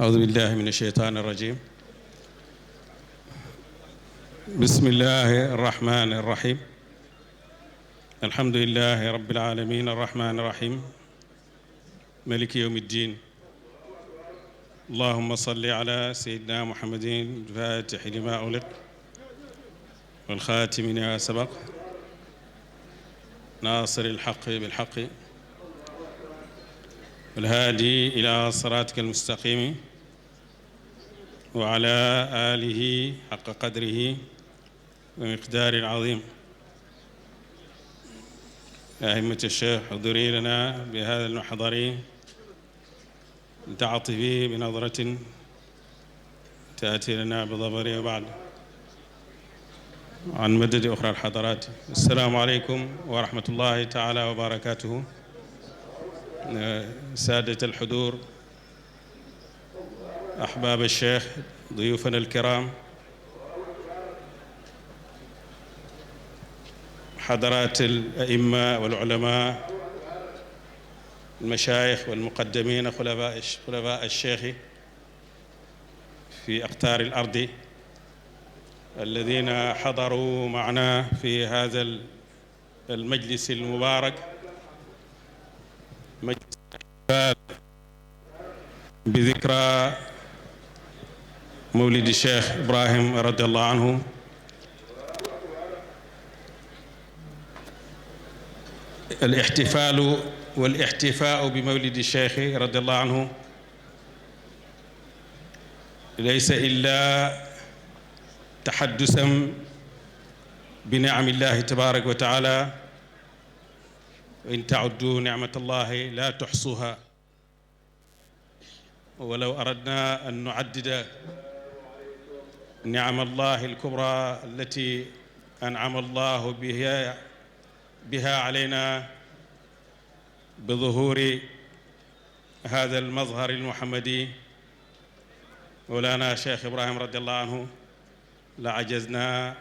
أعوذ بالله من الشيطان الرجيم. بسم الله الرحمن الرحيم. الحمد لله رب العالمين الرحمن الرحيم مالك يوم الدين. اللهم صل على سيدنا محمد الفاتح لما أغلق والخاتم لما سبق ناصر الحق بالحق والهادي إلى صراطك المستقيم وعلى آله حق قدره ومقدار العظيم. يا أئمة الشيخ حضري لنا بهذا المحضر تعطفي بنظرة تأتي لنا بضبر وبعد عن مدد أخرى الحضرات. السلام عليكم ورحمة الله تعالى وبركاته. سادة الحضور، أحباب الشيخ، ضيوفنا الكرام، حضرات الأئمة والعلماء، المشايخ والمقدمين، خلفاء الشيخ في أقطار الأرض الذين حضروا معنا في هذا المجلس المبارك، مجلس بذكرى مولد الشيخ إبراهيم رضي الله عنه. الاحتفال والاحتفاء بمولد الشيخ رضي الله عنه ليس إلا تحدثا بنعم الله تبارك وتعالى، وإن تعدوا نعمة الله لا تحصوها. ولو أردنا أن نعدد نعم الله الكبرى التي أنعم الله بها علينا بظهور هذا المظهر المحمدي مولانا شيخ إبراهيم رضي الله عنه، لعجزنا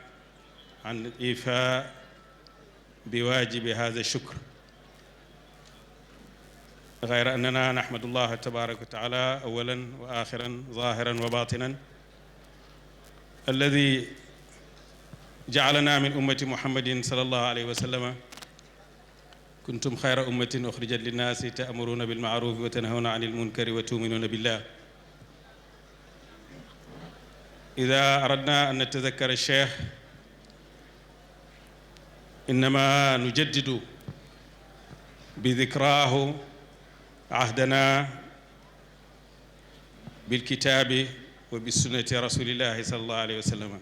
عن الإيفاء بواجب هذا الشكر، غير أننا نحمد الله تبارك وتعالى أولا وآخرا ظاهرا وباطنا الذي جعلنا من أمة محمد صلى الله عليه وسلم. كنتم خير أمة أخرجت للناس تأمرون بالمعروف وتنهون عن المنكر وتؤمنون بالله. إذا أردنا أن نتذكر الشيخ إنما نجدد بذكراه عهدنا بالكتاب وبسنة رسول الله صلى الله عليه وسلم.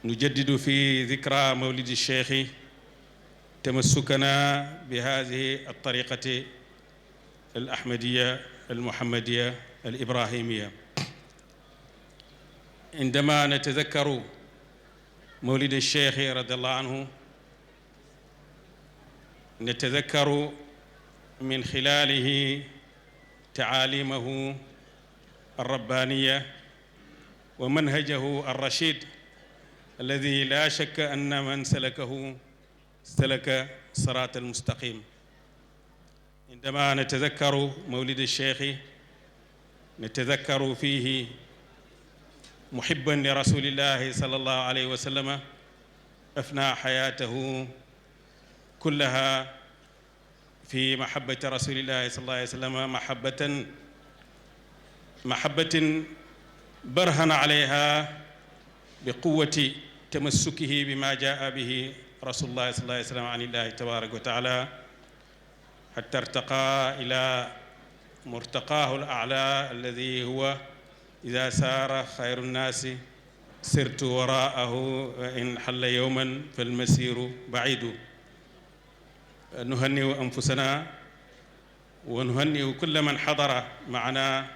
نجدد في ذكرى مولد الشيخ تمسكنا بهذه الطريقة الأحمدية المحمدية الإبراهيمية. عندما نتذكر مولد الشيخ رضي الله عنه نتذكر من خلاله تعاليمه الربانية ومنهجه الرشيد الذي لا شك أن من سلكه سلك صراط المستقيم. عندما نتذكر مولد الشيخ نتذكر فيه محبا لرسول الله صلى الله عليه وسلم، أفنى حياته كلها في محبة رسول الله صلى الله عليه وسلم، محبة برهن عليها بقوة تمسكه بما جاء به رسول الله صلى الله عليه وسلم عن الله تبارك وتعالى، حتى ارتقى إلى مرتقاه الأعلى الذي هو إذا سار خير الناس سرت وراءه وإن حل يوما فالمسير بعيد. نهنئ أنفسنا ونهنئ كل من حضر معنا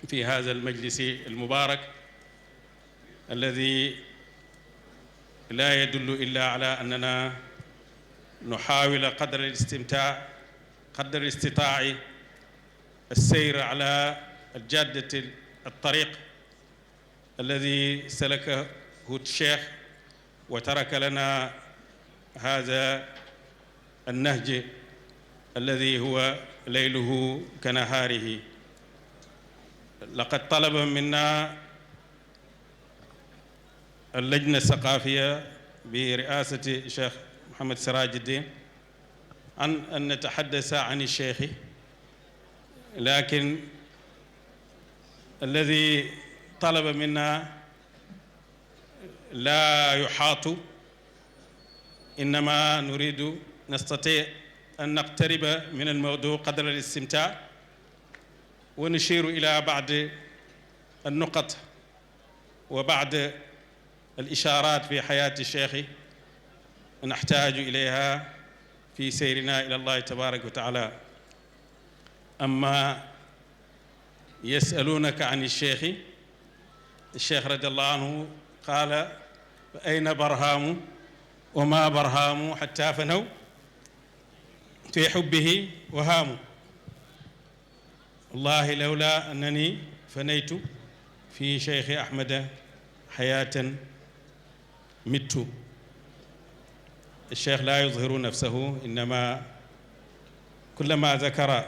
في هذا المجلس المبارك الذي لا يدل إلا على أننا نحاول قدر الاستطاع السير على الجادة الطريق الذي سلكه الشيخ وترك لنا هذا النهج الذي هو ليله كنهاره. لقد طلب منا اللجنة الثقافية برئاسة الشيخ محمد سراج الدين أن نتحدث عن الشيخ، لكن الذي طلب منا لا يحاط، إنما نريد نستطيع أن نقترب من الموضوع قدر الاستمتاع ونشير إلى بعض النقط وبعض الإشارات في حياة الشيخ نحتاج إليها في سيرنا إلى الله تبارك وتعالى. أما يسألونك عن الشيخ رضي الله عنه قال: أين برهام وما برهام حتى فنوا في حبه وهاموا. والله لولا أنني فنيت في شيخ أحمد حياة مت. الشيخ لا يظهر نفسه، إنما كلما ذكر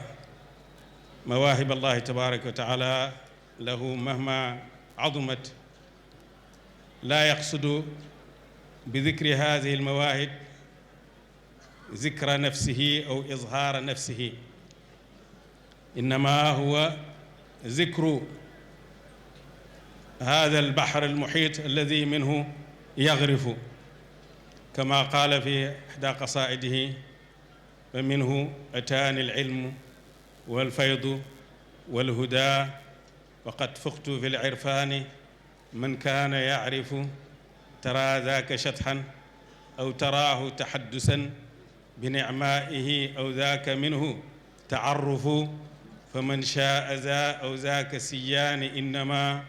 مواهب الله تبارك وتعالى له مهما عظمت لا يقصد بذكر هذه المواهب ذكر نفسه أو إظهار نفسه، إنما هو ذكر هذا البحر المحيط الذي منه يغرف، كما قال في إحدى قصائده: فمنه أتاني العلم والفيض والهدى وقد فقت في العرفان من كان يعرف ترى ذاك شطحا أو تراه تحدثا بنعمائه أو ذاك منه تعرف فمن شاء ذا أو ذاك سيان إنما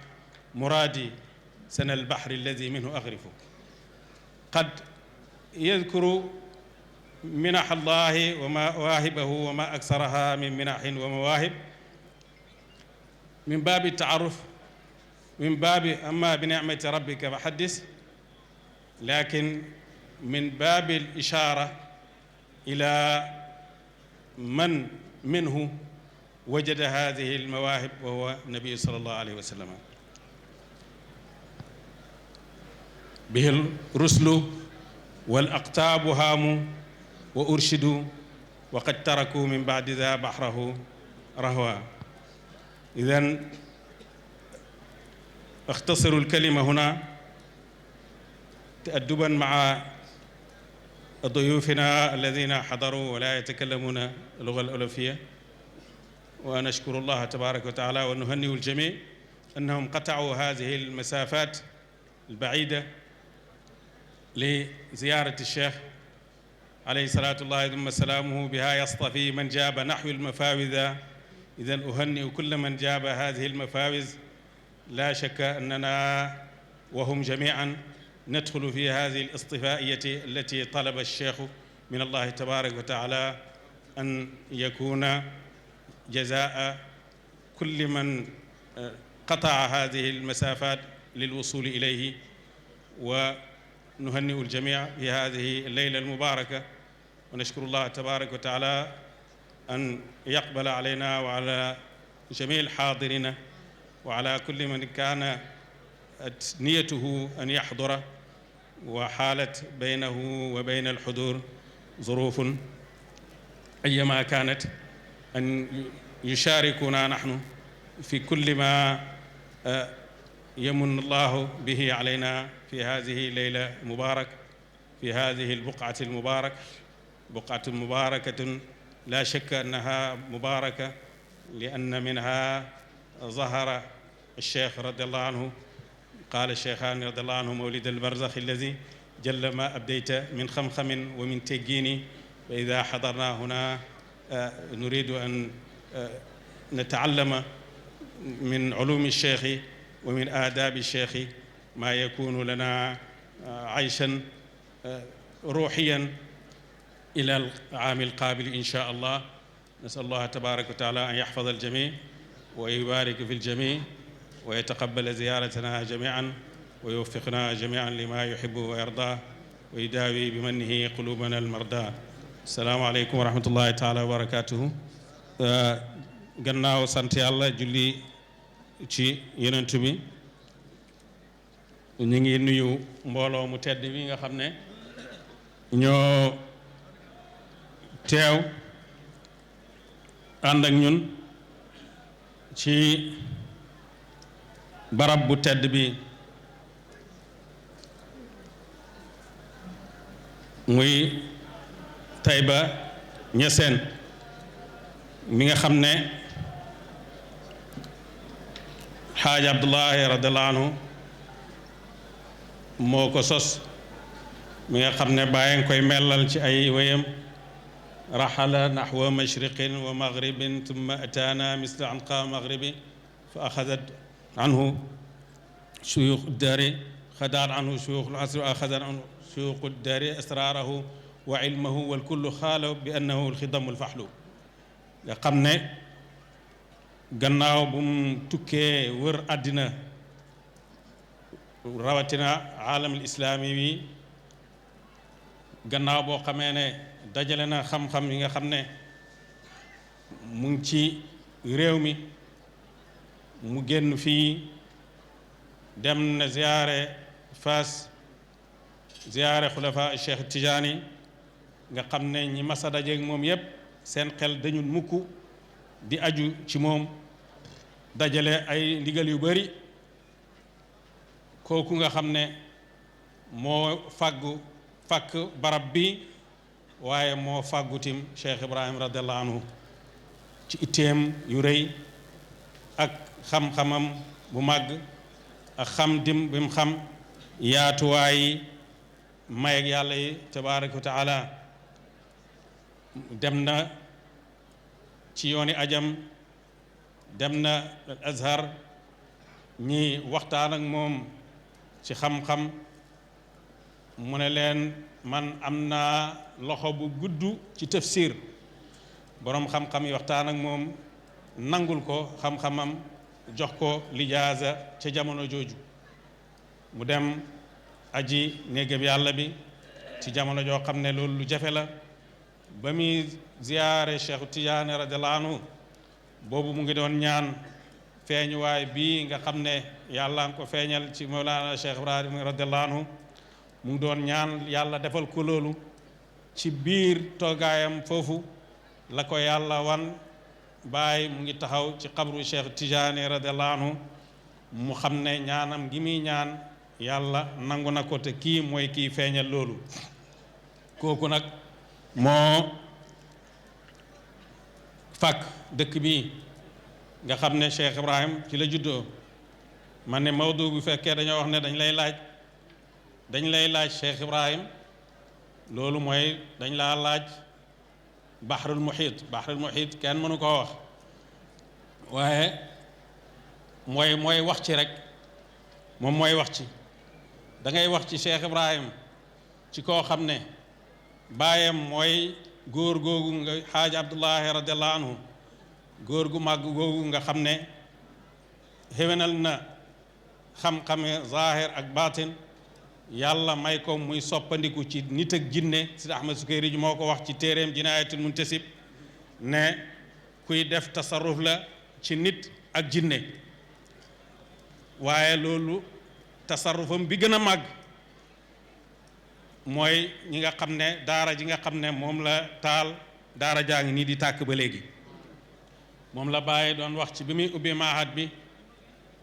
مرادي سنى البحر الذي منه أغرف. قد يذكر منح الله ومواهبه وما أكثرها من منح ومواهب من باب التعرف، من باب أما بنعمة ربك فحدث، لكن من باب الإشارة إلى من منه وجد هذه المواهب وهو النبي صلى الله عليه وسلم. به الرسل والأقطاب هاموا وأرشدوا وقد تركوا من بعد ذا بحره رهوا. إذن أختصر الكلمة هنا تأدبا مع ضيوفنا الذين حضروا ولا يتكلمون اللغة الأولفية، ونشكر الله تبارك وتعالى ونهنئ الجميع أنهم قطعوا هذه المسافات البعيدة لزيارة الشيخ عليه صلاة الله ثم سلامه. بها يصطفي من جاب نحو المفاوذ. إذن أهنئ كل من جاب هذه المفاوز. لا شك أننا وهم جميعا ندخل في هذه الاصطفائية التي طلب الشيخ من الله تبارك وتعالى أن يكون جزاء كل من قطع هذه المسافات للوصول إليه. ونهنئ الجميع في هذه الليلة المباركة، ونشكر الله تبارك وتعالى أن يقبل علينا وعلى جميع الحاضرين وعلى كل من كان نيته أن يحضر وحالت بينه وبين الحضور ظروف أيما كانت، أن يشاركنا نحن في كل ما يمن الله به علينا في هذه الليلة المبارك، في هذه البقعة المباركة، بقعة مباركة لا شك أنها مباركة لأن منها ظهر الشيخ رضي الله عنه. قال الشيخان رضي الله عنه: مولد البرزخ الذي جل ما أبديت من خمخم ومن تجيني. فإذا حضرنا هنا نريد أن نتعلم من علوم الشيخ ومن آداب الشيخ ما يكون لنا عيشا روحيا إلى العام القابل إن شاء الله. نسأل الله تبارك وتعالى أن يحفظ الجميع ويبارك في الجميع ويتقبل زيارتنا جميعا ويوفقنا جميعا لما يحب ويرضاه ويداوي بمنه قلوبنا المرضى. السلام عليكم ورحمة الله تعالى وبركاته. gannaaw sant yàlla julli ci yonent bi ñu ngi nuyu mbooloo mu tedd bi nga xam ne ñoo teew ànd ak ñun ci barab bu tedd bi muy Taïba Niassène mi nga xam ne xaaj Abdullahi radiallahu anhu moo ko sos mi nga xam ne bàyyi nga koy mellal ci ay wéyam raxala naxwa mashriqin wa maghribin tumma ataana misla anqa maghribi fa axadat anhu shuyuux daari xadaat anhu shuyuux al-asri wa axadat anhu shuyuux daari asraarahu wa ilmahu wal kullu xaala bi annahu alxidamu alfaxlu nga xam ne gannaaw bu mu tukkee wër àddina rawatina aalamul islaami wi gannaaw boo xamee ne dajale na xam-xam yi nga xam ne mu ngi ci réew mi mu génn fii dem na ziyaare Faas ziyaare xulafa Cheikh Tijaani nga xam ne ñi masa dajeeg moom yépp seen xel dañu mukk di aju ci moom dajale ay ndigal yu bari kooku nga xam ne moo fàkk barab bi waaye moo fàggutim Cheikh Ibrahim radiallahu anhu ci itteem yu rëy ak xam-xamam bu màgg ak xam dim bi mu xam yaatuwaayi mayeg yàlla yi tabaraka wa taala dem na ci yooni ajam dem na al azhar ñi waxtaan ak moom ci xam-xam mu ne leen man am naa loxo bu gudd ci tafsir boroom xam-xam yi waxtaan ak moom nangul ko xam-xamam jox ko lijaasa ca jamono jooju mu dem aji néegam yàlla bi ci jamono joo xam ne loolu lu jafe la ba muy ziyaare Cheikh Tidiane radiallahu anhu boobu mu ngi doon ñaan feeñuwaay bii nga xam ne yàlla nga ko feeñal ci Mawlana Cheikh Ibrahim radiallahu anhu mu ngi doon ñaan yàlla defal ko loolu ci biir toogaayam foofu la ko yàlla wan baay mu ngi taxaw ci xabru Cheikh Tidiane radiallahu anhu mu xam ne ñaanam gi muy ñaan yàlla nangu na ko te kii mooy kii feeñal loolu kooku nag moo fàkk dëkk bi nga xam ne Cheikh Ibrahim ci la juddoo man ne Maodo bu fekkee dañoo wax ne dañ lay laaj Cheikh Ibrahim loolu mooy dañ laa laaj bahrul muhit kenn mënu koo wax waaye mooy wax ci rek moom mooy wax ci da ngay wax ci Cheikh Ibrahim ci koo xam ne baayam mooy góor googu nga xaaj Abdullahi radiallahu anhu góor gu màgg googu nga xam ne xéwénal na xam-xame zahir ak baatin yàlla may ko muy soppandiku ci nit ak jinne Sidi Ahmed Sukayri moo ko wax ci téeréem Jinaayatul Muntasib ne kuy def tasarruf la ci nit ak jinne waaye loolu tasarrufam bi gën a màgg mooy ñi nga xam ne daara ji nga xam ne moom la taal daara jaa ngi nii di tàkk ba léegi moom la Baye doon wax ci bi muy ubbi maahat bi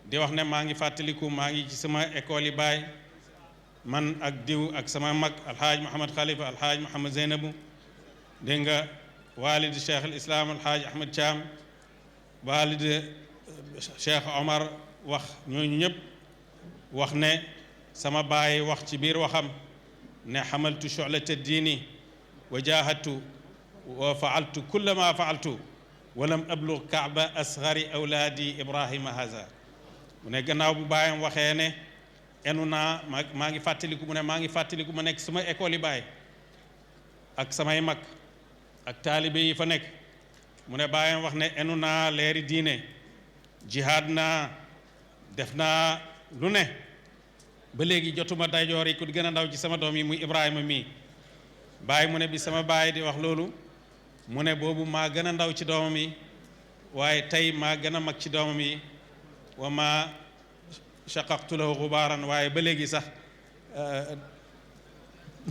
di wax ne maa ngi fàttaliku maa ngi ci sama école yi Baye man ak diw ak sama mag alhaaj Mouhamad Khalifa alhaaj Mouhamad Zeynabu dégg nga walid cheikh al islam alhaaj Ahmed Thiam walid cheikh Omar wax ñooñu ñëpp wax ne sama baay wax ci biir waxam ne xamaltu shu'lata diini wa jahadtu wa faaltu kulla ma faaltu walam ablug kaaba asgari awlaadi ibrahima haza mu ne gannaaw bu baayam waxee ne enu naa maa ngi fàttaliku mu ne maa ngi fàttaliku ma nekk sama école yi baay ak samay mag ak taalibe yi fa nekk mu ne baayam wax ne enu naa leeri diine jihaad naa def naa lu ne ba léegi jotuma dayjoor yi ku gën a ndaw ci sama doom yi muy Ibrahima mii baay mu ne bi sama baay di wax loolu mu ne boobu maa gën a ndaw ci doomam yi waaye tey maa gën a mag ci doomam yi wa ma shaqaqtu lahu xubaaran waaye ba léegi sax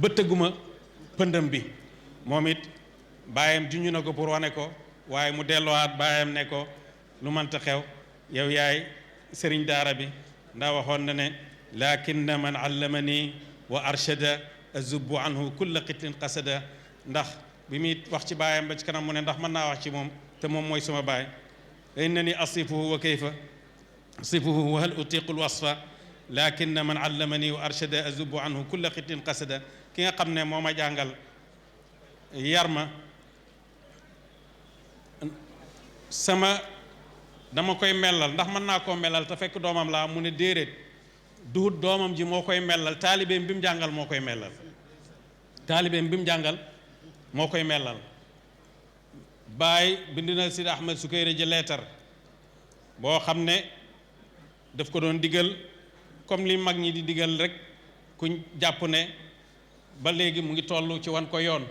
bëttëguma pëndëm bi moom it baayam junju na ko pour wane ko waaye mu delluwaat baayam ne ko lu mënta xew yow yaay sëriñ daara bi ndax waxoon na ne lakinna man allamani wa arshada azubbu anhu kulla qitlin qasada ndax bi muy wax ci baayam ba ci kanam mu ne ndax mën naa wax ci moom te moom mooy suma baay innani asifuhu wa kayfa asifuhu wa hal utiqu lwasfa lakinna man allamani wa arshada azubbu anhu kulla qitlin qasada ki nga xam ne moo ma jàngal yar ma sama dama koy mellal ndax mën naa koo mellal te fekk doomam laa mu ne déedéet duhut doomam ji moo koy mellal taalibeem bi mu jàngal moo koy mellal taalibeem bi mu jàngal moo koy mellal Baay bind na Sidi Ahmed Sukayri ji leetar boo xam ne daf ko doon digal comme li mag ñi di digal rek kuñ jàpp ne ba léegi mu ngi toll ci wan ko yoon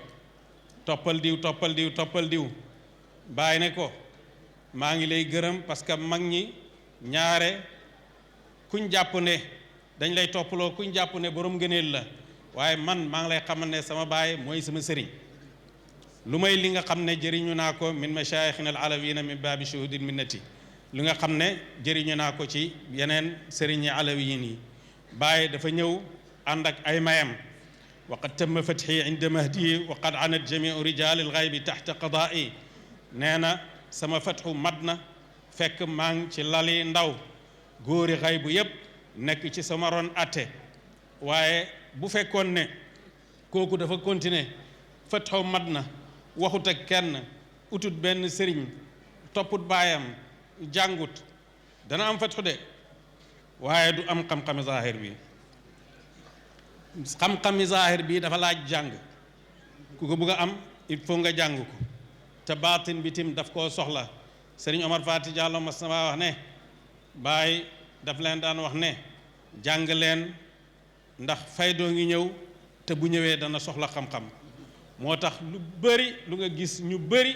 toppal diw toppal diw toppal diw Baay ne ko maa ngi lay gërëm parce que mag ñi ñaare kuñ jàpp ne dañ lay toppaloo kuñ jàpp ne borom ngëneel la waaye man maa ngi lay xamal ne sama baay mooy sama sëriñ lu may li nga xam ne jëriñu naa ko min mashaayixina al alawina min baabi shuhudil minnati li nga xam ne jëriñu naa ko ci yeneen sëriñi alawiyin yi Baay dafa ñëw ànd ak ay mayam wa qad tamma fathi inda mahdi wa qad anat jamiu rijal al ghaybi taxta qadaa'i nee na sama fatxu mat na fekk maa ngi ci lali ndaw góori xay bu yépp nekk ci sama ron atte waaye bu fekkoon ne kooku dafa continuer fatxu mat na waxut ak kenn utut benn sëriñ topput baayam jàngut dana am fatxu de waaye du am xam-xami zaahir bi xam-xami zaahir bi dafa laaj jàng ku ko bëgg a am il faut nga jàng ko te baatin bitim daf koo soxla Sëriñ Omar Fati Diallo mas na wax ne Baay daf leen daan wax ne jàng leen ndax faydoo ngi ñëw te bu ñëwee dana soxla xam-xam moo tax lu bëri lu nga gis ñu bëri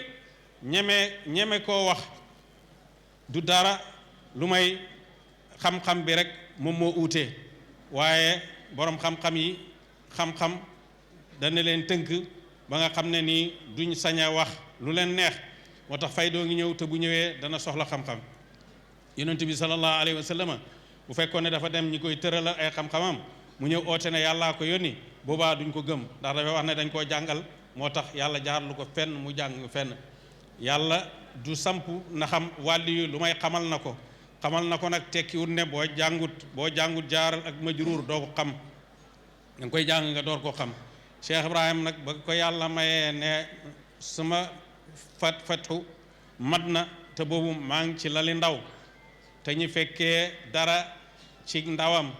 ñeme koo wax du dara lu may xam-xam bi rek moom moo uute waaye boroom xam-xam yi xam-xam dana leen tënk ba nga xam ne nii duñ sañ a wax lu leen neex moo tax faydoo ngi ñëw te bu ñëwee dana soxla xam-xam yonent bi sallallahu alayhi wa sallam bu fekkoon ne dafa dem ñi koy tëralal ay xam-xamam mu ñëw oote ne yàllaa ko yónni boobaa duñ ko gëm ndax dafay wax ne dañ koo jàngal moo tax yàlla jaarlu ko fenn mu jàng fenn yàlla du samp na xam wàlli yu lu may xamal na ko nag tekkiwut ne boo jàngut jaaral ak majruur doo ko xam da nga koy jàng nga door koo xam Cheikh Ibrahim nag ba ko yàlla mayee ne sama fatxu mat na te boobu maa ngi ci lali ndaw te ñu fekkee dara ci ndawam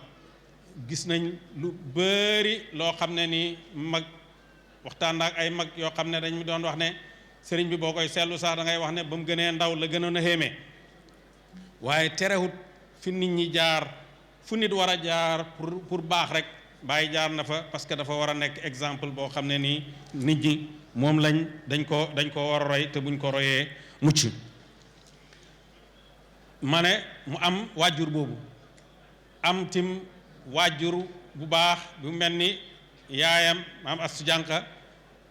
gis nañ lu bëri loo xam ne nii mag waxtaan ak ay mag yoo xam ne dañ mi doon wax ne sëriñ bi boo koy seetlu sax da ngay wax ne ba mu gënee ndaw la gënoon a xéeme waaye terewut fi nit ñi jaar fu nit war a jaar pour baax rek Baay jaar na fa parce que dafa war a nekk exemple boo xam ne nii nit ñi moom dañ ko war a roy te buñ ko royee mucc ma ne mu am waajur boobu am tim waajur bu baax bu mel ni yaayam maam Astu Jànqa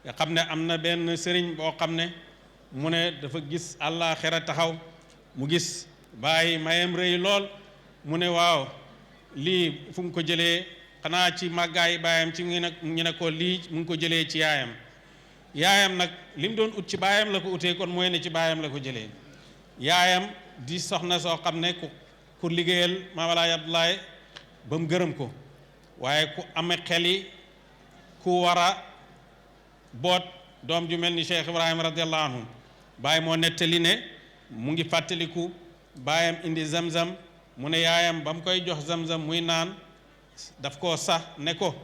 nga xam ne am na benn sëriñ boo xam ne mu ne dafa gis àllaaxira taxaw mu gis Baay mayam rëy lool mu ne waaw lii fu mu ko jëlee xanaa ci màggaay baayam ci ñu ne ko lii mu ngi ko jëlee ci yaayam nag li mu doon ut ci baayam la ko utee kon mooy ne ci baayam la ko jëlee yaayam di soxna soo xam ne ku liggéeyal Maam Alaaji Abdoulaye ba mu gërëm ko waaye ku ame xel yi ku war a boot doom ju mel ni Cheikh Ibrahima radiallahu anhu Baay moo nettali ne mu ngi fàttaliku baayam indi zamzam mu ne yaayam ba mu koy jox zamzam muy naan daf koo sax ne ko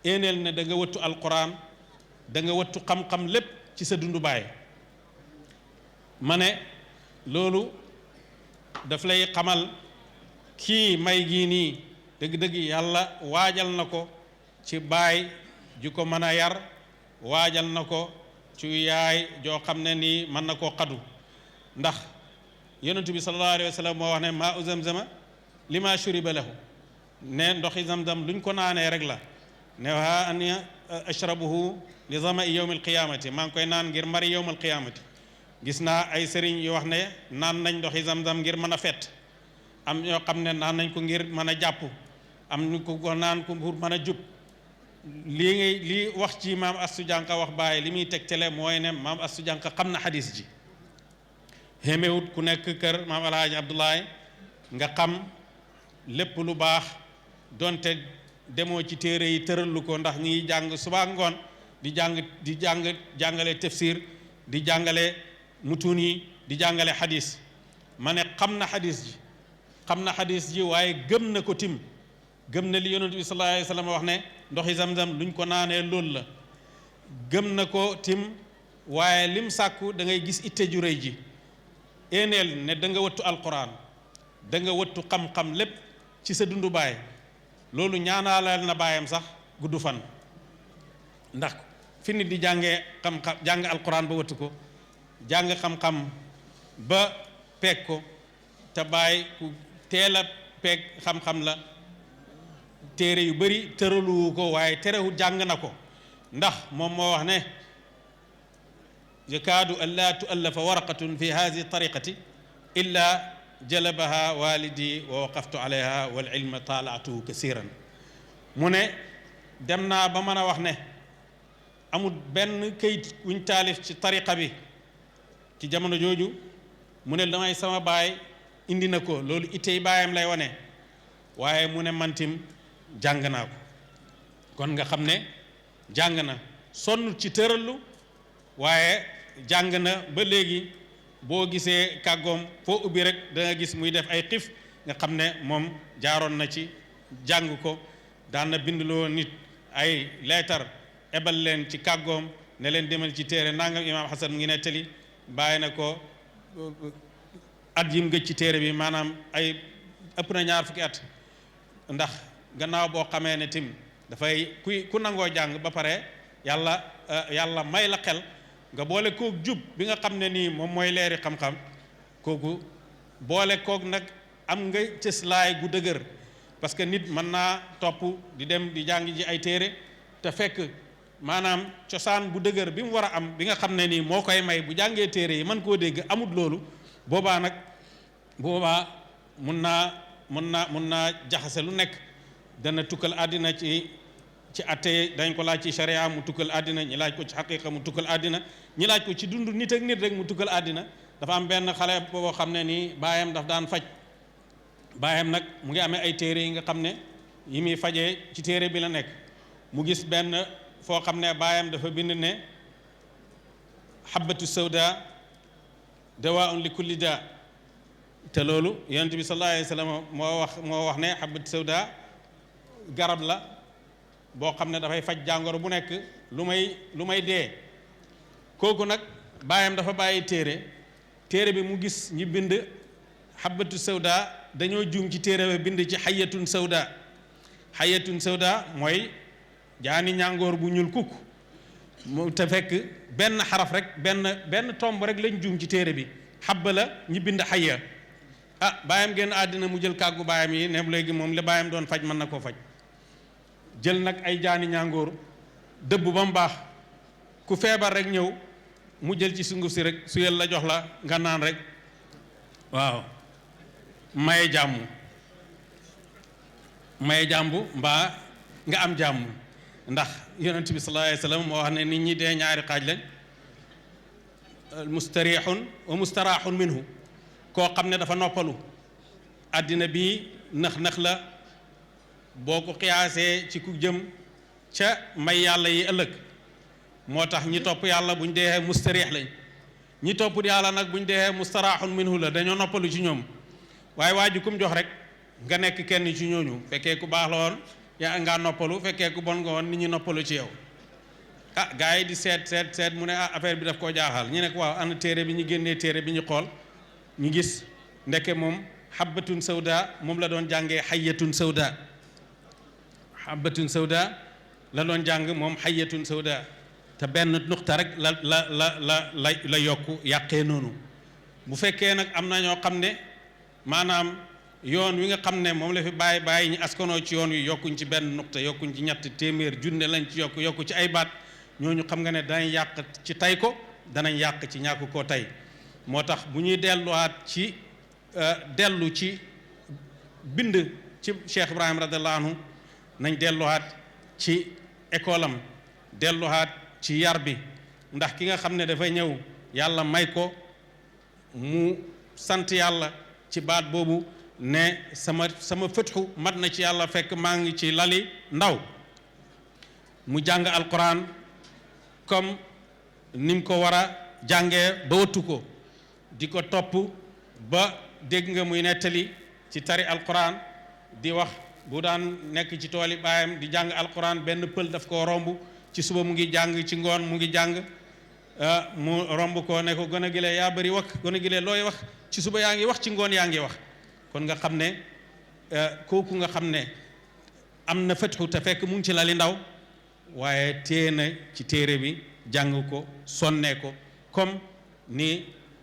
éeneel ne da nga wëttu alquran da nga wëttu xam-xam lépp ci sa dundu baay ma ne loolu daf lay xamal kii may gii nii dëgg-dëgg yàlla waajal na ko ci baay ju ko mën a yar waajal na ko ci yaay joo xam ne nii mën na koo xadu ndax yonent bi sallallahu alayhi wa sallam moo wax ne maa u zamzama li ma shuriba lahu ne ndoxi zamzam luñ ko naanee rek la ne waa an ashrabuhu li zama i yowm alqiyamati maa ngi koy naan ngir mari yowm alqiyamati gis naa ay sëriñ yu wax ne naan nañ ndoxi zamzam ngir mën a fett am ñoo xam ne naan nañ ko ngir mën a jàpp am ñu ko naan ko pour mën a jub lii wax ci maam Astu Jànqa wax Baay li muy tegtale mooy ne maam Astu Jànqa xam na xadis ji xéemewut ku nekk kër maam Alhaaji Abdoulaye nga xam lépp lu baax donte demoo ci téere yi tëralu ko ndax ñi ngi jàng suba ngoon di jàngale tafsir di jàngale mutuun yi di jàngale xadis ma ne xam na xadis ji waaye gëm na ko tim gëm na li yonent bi sallallahu alayhi wa sallam wax ne ndoxi zamzam luñ ko naanee loolu la gëm na ko tim waaye lim sàkku da ngay gis itte ju rëy ji éeneel ne da nga wattu alquran da nga wattu xam-xam lépp ci sa dundu baay loolu ñaanaalal na baayam sax gudd fan ndax fi nit di jàngee xam-xam jàng alquran ba wattu ko jàng xam-xam ba peeg ko te baay ku teel a peeg xam-xam la téere yu bari tëraluwu ko waaye terewul jàng na ko ndax moom moo wax ne yakaadu an laa tuallafa waraqatun fi hadihi tariqati illa jalabaha walidi wa waqaftu alayha wal ilma taalaatuhu kasiran mu ne dem naa ba mën a wax ne amul benn këyit wuñ taalif ci tariqa bi ci jamono jooju mu ne damay sama baay indi na ko loolu ittey baayam lay wane waaye mu ne mantim jàng naa ko kon nga xam ne jàng na sonn ci tërallu waaye jàng na ba léegi boo gisee kàggoom foo ubbi rek da nga gis muy def ay xif nga xam ne moom jaaroon na ci jàng ko daan na bindloo nit ay leetar ebal leen ci kàggoom ne leen demal ci téere nangam imaam Hasan mu ngi nettali bàyyi na ko at yim gëj ci téere bi maanaam ay ëpp na ñaar fukki at ndax gannaaw boo xamee ne tim dafay ku nangoo jàng ba pare yàlla may la xel nga boole kook jub bi nga xam ne nii moom mooy leeri xam-xam kooku boole kook nag am nga cëslaay gu dëgër parce que nit mën naa topp di dem di jàng ji ay téere te fekk maanaam cosaan bu dëgër bi mu war a am bi nga xam ne nii moo koy may bu jàngee téere yi mën koo dégg amut loolu boobaa mun naa jaxase lu nekk dana tukkal àddina ci atte dañ ko laaj ci sharia mu tukkal àddina ñi laaj ko ci xaqiqa mu tukkal àddina ñi laaj ko ci dund nit ak nit rek mu tukkal àddina dafa am benn xale boo xam ne nii baayam daf daan faj baayam nag mu ngi amee ay téere yi nga xam ne yi muy fajee ci téere bi la nekk mu gis benn foo xam ne baayam dafa bind ne habatu sawda dawaun li kulli daa te loolu yonent bi sallallahu alayhi wa sallam moo wax ne habatu sawda garab la boo xam ne dafay faj jàngoro bu nekk lu may dee kooku nag baayam dafa bàyyi téere bi mu gis ñi bind habatu sawda dañoo juum ci téere ba bind ci xayatun sawda mooy jaani ñàngoor bu ñuul kukk mu te fekk benn xaraf rek benn tomb rek lañ juum ci téere bi xabba la ñi bind xayya baayam génn àddina mu jël kàggu baayam yi ne léegi moom li baayam doon faj mën na koo faj jël nag ay jaani ñàngoor dëbb ba mu baax ku feebar rek ñëw mu jël ci sunguf si rek su yel la jox la nga naan rek waaw maye jàmbu mbaa nga am jàmm ndax yonent bi sallallahu alayhi wa sallam moo wax ne nit ñi dee ñaari xaaj lañ mustarihun wa mustarahun minhu koo xam ne dafa noppalu àddina bi nax la boo ko xiyaasee ci ku jëm ca may yàlla yi ëllëg moo tax ñi topp yàlla buñ dee mustarih lañ ñi topp yàlla nag buñ dee mustarahun minhu la dañoo noppalu ci ñoom waaye waa ji kum jox rek nga nekk kenn ci ñooñu fekkee ku baax la woon yaa ngaa noppalu fekkee ku bon nga woon nit ñi noppalu ci yow gars yi di seet mu ne affaire bi daf koo jaaxal ñu ne ko waaw ana téere bi ñu génnee téere bi ñu xool ñu gis ndeke moom habbatun sawda moom la doon jàngee hayyatun sawda habbatun sawda la doon jàng moom hayyatun sawda te benn nuqta rek la yokku yàqee noonu bu fekkee nag am na ñoo xam ne maanaam yoon wi nga xam ne moom la fi bàyyi ñu askanoo ci yoon wi yokkuñ ci benn nuqta yokkuñ ci ñett téeméer junne lañ ci yokku ci ay baat ñooñu xam nga ne danañ yàq ci tay ko danañ yàq ci ñàkk koo tey moo tax bu ñuy delluwaat ci dellu ci bind ci Cheikh Ibrahim radiallahu anhu nañ delluwaat ci école am delluwaat ci yar bi ndax ki nga xam ne dafay ñëw yàlla may ko mu sant yàlla ci baat boobu ne sama fëtxu mat na ci yàlla fekk maa ngi ci lali ndaw mu jàng alquran comme ni mu ko war a jàngee ba wattu ko di ko topp ba dégg nga muy nettali ci tari alquran di wax bu daan nekk ci tooli baayam di jàng alquran benn pël daf koo romb ci suba mu ngi jàng ci ngoon mu ngi jàng mu romb ko ne ko gën a gilee yaa bëri wax gën a gilee looy wax ci suba yaa ngi wax ci ngoon yaa ngi wax kon nga xam ne kooku nga xam ne am na fëtxu te fekk mu ngi ci lali ndaw waaye téye na ci téere bi jàng ko sonnee ko comme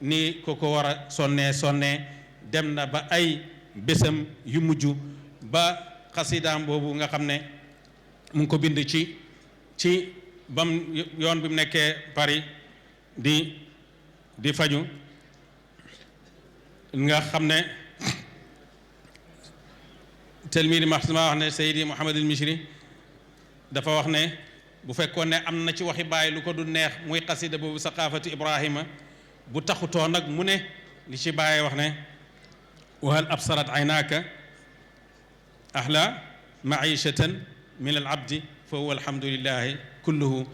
ni ko war a sonnee dem na ba ay bésam yu mujj ba xasidaam boobu nga xam ne mu ngi ko bind ci bam yoon bi mu nekkee Paris di faju nga xam ne telmidi maxsuma wax ne Seydi Mouhamad al Mishri dafa wax ne bu fekkoon ne am na ci waxi bàyyi lu ko du neex muy xasida boobu saqaafatu Ibrahima bu taxutoo nag mu ne li ci bàyyi wax ne wahal absarat aynaaka ahla maishatan min al abdi fa huwa alhamdulillahi kulluhu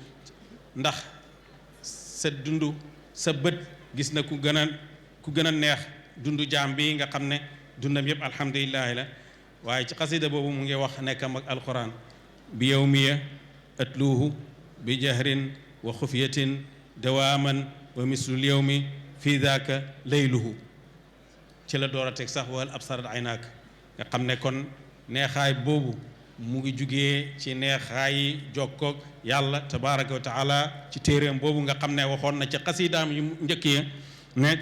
ndax sa dund sa bët gis na ku gën a neex dundu jaam bi nga xam ne dundam yëpp alhamdulillahi la waaye ci xasida boobu mu ngi wax nekkam ak alquran bi yawmiya atluuhu bi jahrin wa xufiyatin dawaaman wa mislul yawmi fi daaka layluhu ci la door a teg sax wal absarat aynaak nga xam ne kon neexaay boobu mu ngi jugee ci neexaayi jokkoog yàlla tabaraka wa taala ci téeréem boobu nga xam ne waxoon na ci xasidaam yu njëkk yi ne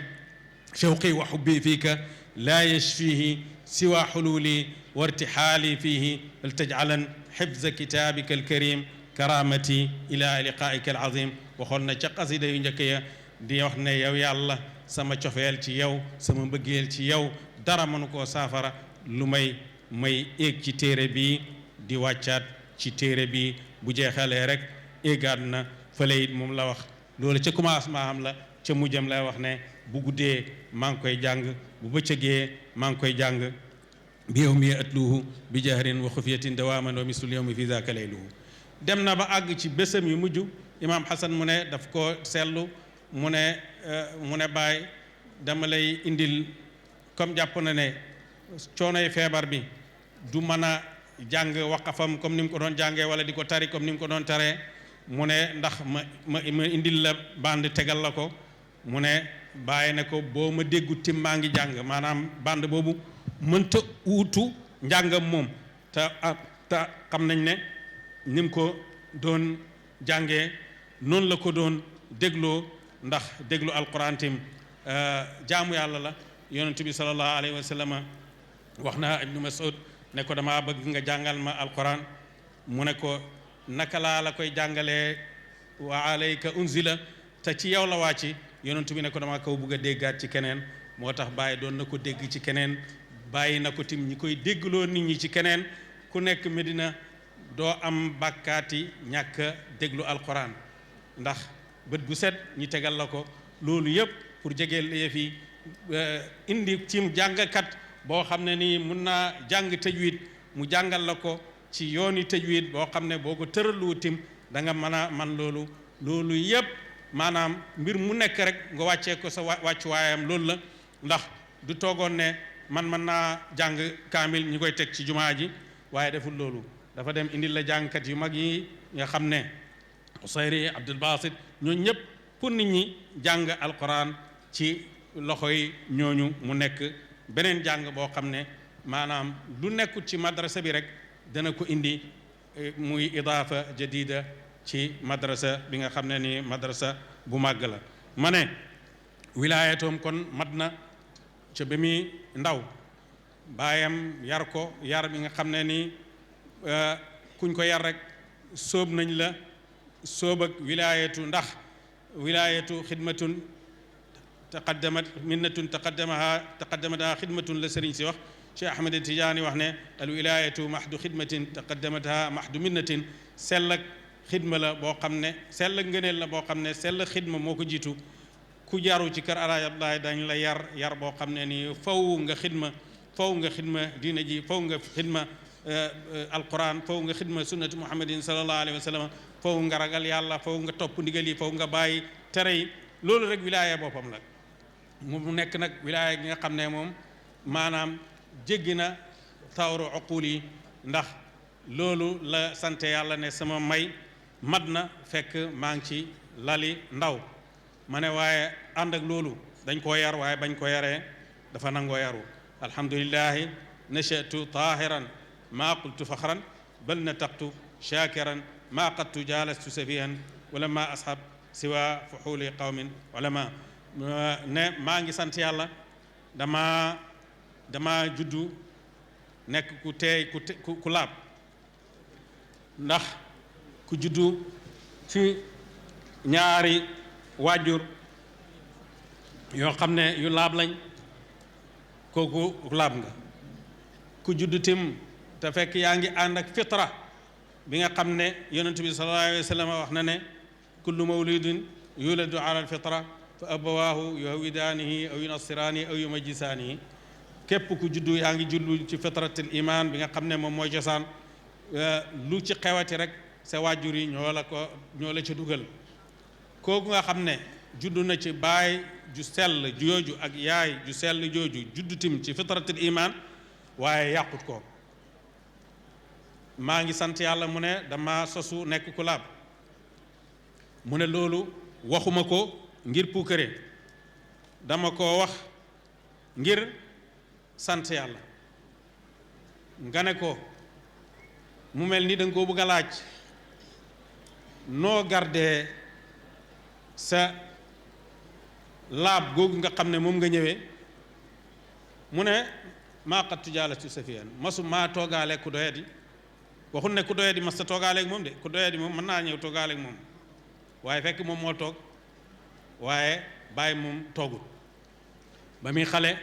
shawqi wa hubbi fiika laa yashfihi siwa xululi wa irtixaali fihi faltajcalan xifza kitaabika alkarim karamati ila liqaaika alazim waxoon na ca xasida yu njëkk ya di wax ne yow yàlla sama cofeel ci yow sama mbëggeel ci yow dara mënu koo saafara lu may éeg ci téere bi di wàccaat ci téere bi bu jeexalee rek éegaat na fële it moom la wax loolu ca commencement am la ca mujjam lay wax ne bu guddee maa ngi koy jàng bu bëccëgee maa ngi koy jàng bi yawmi atluhu bi jahrin wa xufiyatin dawaaman wa mislul yawmi fi zaaka layluhu dem na ba àgg ci bésam yu mujj imaam Xasan mu ne daf ko seetlu mu ne Baay dama lay indil comme jàpp na ne coonoy feebar bi du mën a jàng waqafam comme ni mu ko doon jàngee wala di ko tari comme ni mu ko doon taree mu ne ndax ma indil la bande tegal la ko mu ne bàyyi ne ko boo ma déggu tim maa ngi jàng maanaam bande boobu mënta uutu njàngam moom te xam nañ ne ni mu ko doon jàngee noonu la ko doon dégloo ndax déglu alquran tim jaamu yàlla la yonent bi sallallahu alayhi wa sallam wax na ibnu Mas'ud ne ko dama bëgg nga jàngal ma alquran mu ne ko naka laa la koy jàngalee wa alayka unzila te ci yow la wàcci yonent bi ne ko dama kaw bëgg a déggaat ci keneen moo tax bàyyi doon na ko dégg ci keneen bàyyi na ko tim ñi koy déggloo nit ñi ci keneen ku nekk Medina doo am bàkkaati ñàkk a déglu alquran ndax bët bu set ñi tegal la ko loolu yëpp pour jegeel yëf yi indi cim jàngkat boo xam ne nii mun naa jàng tajwid mu jàngal la ko ci yooni tajwid boo xam ne boo ko tëralu tim da nga mën a man loolu yëpp maanaam mbir mu nekk rek nga wàccee ko sa wàccuwaayam loolu la ndax du toogoon ne man mën naa jàng kaamil ñi koy teg ci jumaa ji waaye deful loolu dafa dem indil la jàngkat yu mag yi nga xam ne Usayri Abdul Basit ñooñu ñëpp pour nit ñi jàng alquran ci loxo yi ñooñu mu nekk beneen jàng boo xam ne maanaam lu nekkul ci madrasa bi rek dana ko indi muy idaafa jadida ci madrasa bi nga xam ne ni madrasa bu màgg la ma ne wilaayatoom kon mat na ca ba muy ndaw baayam yar ko yar bi nga xam ne nii kuñ ko yar rek sóob nañ la sóob ak wilaayatu ndax wilaayatu xidmatun taqaddamataha xidmatun la sëriñ si wax Cheikh Ahmed Tidiane wax ne al wilaayatu mahdu xidmatin taqaddamataha mahdu minnatin sell ak xidma la boo xam ne sell ak ngëneel la boo xam ne sell xidma moo ko jiitu ku jaru ci kër Alaaji Abdoulaye dañ la yar boo xam ne nii faw nga xidma diina ji faw nga xidma alquran faw nga xidma sunnati muhammadin sallallahu alayhi wa sallam faw nga ragal yàlla faw nga topp ndigal yi faw nga bàyyi tere yi loolu rek wilaaya boppam la mu nekk nag wilaaya gi nga xam ne moom maanaam jéggi na tawru uqul yi ndax loolu la sante yàlla ne sama may mat na fekk maa ngi ci lali ndaw ma ne waaye ànd ak loolu dañ koo yar waaye bañ ko yaree dafa nangoo yaru alhamdulillahi nachatu tahiran maa qultu faxran bal nataqtu shakiran maa qattu jalastu safihan wala ma ashab siwa fuxuli qawmin ulama ne maa ngi sant yàlla dama juddu nekk ku teey ku laab ndax ku juddu ci ñaari waajur yoo xam ne yu laab lañ kooku laab nga ku juddu tim te fekk yaa ngi ànd ak fitra bi nga xam ne yonent bi sallallahu alayhi wa sallam wax na ne kullu mawludin yuladu ala alfitra fa abawaahu yuhawidaanihi aw yunassiraanihi aw yumajjisaanihi képp ku juddu yaa ngi juddu ci fitratul iman bi nga xam ne moom mooy cosaan lu ci xewati rek sa waajur yi ñoo la ci dugal kooku nga xam ne juddu na ci baay ju sell jooju ak yaay ju sell jooju juddu tim ci fitratul iman waaye yàqut ko maa ngi sant yàlla mu ne dama sosu nekk ku laab mu ne loolu waxuma ko ngir puukare dama ko wax ngir sant yàlla nga ne ko mu mel ni da nga koo bëgg a laaj noo gardee sa laab googu nga xam ne moom nga ñëwee mu ne maa qattu jaalatu safiyan masu maa toogaale ku doyadi waxul ne ku doyadi mas ta toogaaleeg moom de ku doyadi moom mën naa ñëw toogaaleeg moom waaye fekk moom moo toog waaye bàyyi moom toogul ba muy xale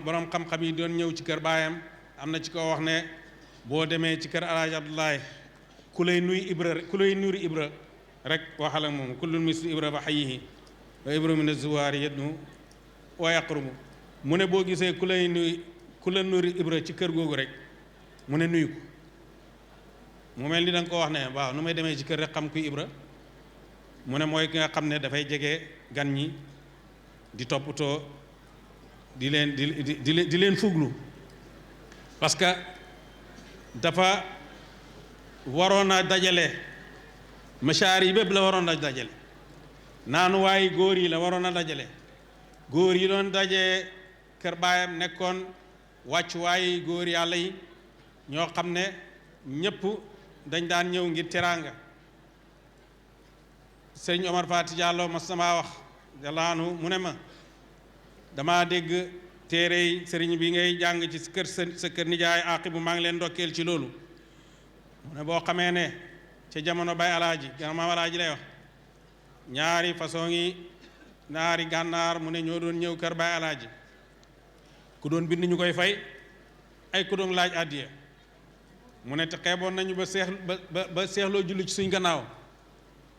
borom xam-xam yi doon ñëw ci kër baayam am na ci ko wax ne boo demee ci kër Alaaji Abdoulaye ku lay nuri ibra rek waxal ak moom kullun mislu ibra ba xayihi wa ibra min azuwaari yednu wa yaqrumu mu ne boo gisee ku la nuri ibra ci kër googu rek mu ne nuyu ko mu mel ni da nga ko wax ne waaw nu may demee ci kër rek xam kuy ibra mu ne mooy ki nga xam ne dafay jege gan ñi di toppatoo di leen fuglu parce que dafa waroon a dajale machaar yi bépp la waroon a dajale naanuwaay góor yi la waroon a dajale góor yi doon daje kër baayam nekkoon wàccuwaay góor yàlla yi ñoo xam ne ñëpp dañ daan ñëw ngir teraanga sëriñ Omar Fati Diallo mas sama wax jalaanu mu ne ma dama dégg téere yi sëriñ bi ngay jàng ci sa kër nijaay Aqibu maa ngi leen ndokkeel ci loolu mu ne boo xamee ne ca jamono bay alaaji maam alaaji lay wax ñaari façon yi naari gànnaar mu ne ñoo doon ñëw kër bay alaaji ku doon bind ñu koy fay ay ku doon laaj àddiya mu ne te xeeboon nañu ba seexloo julli ci suñ gannaaw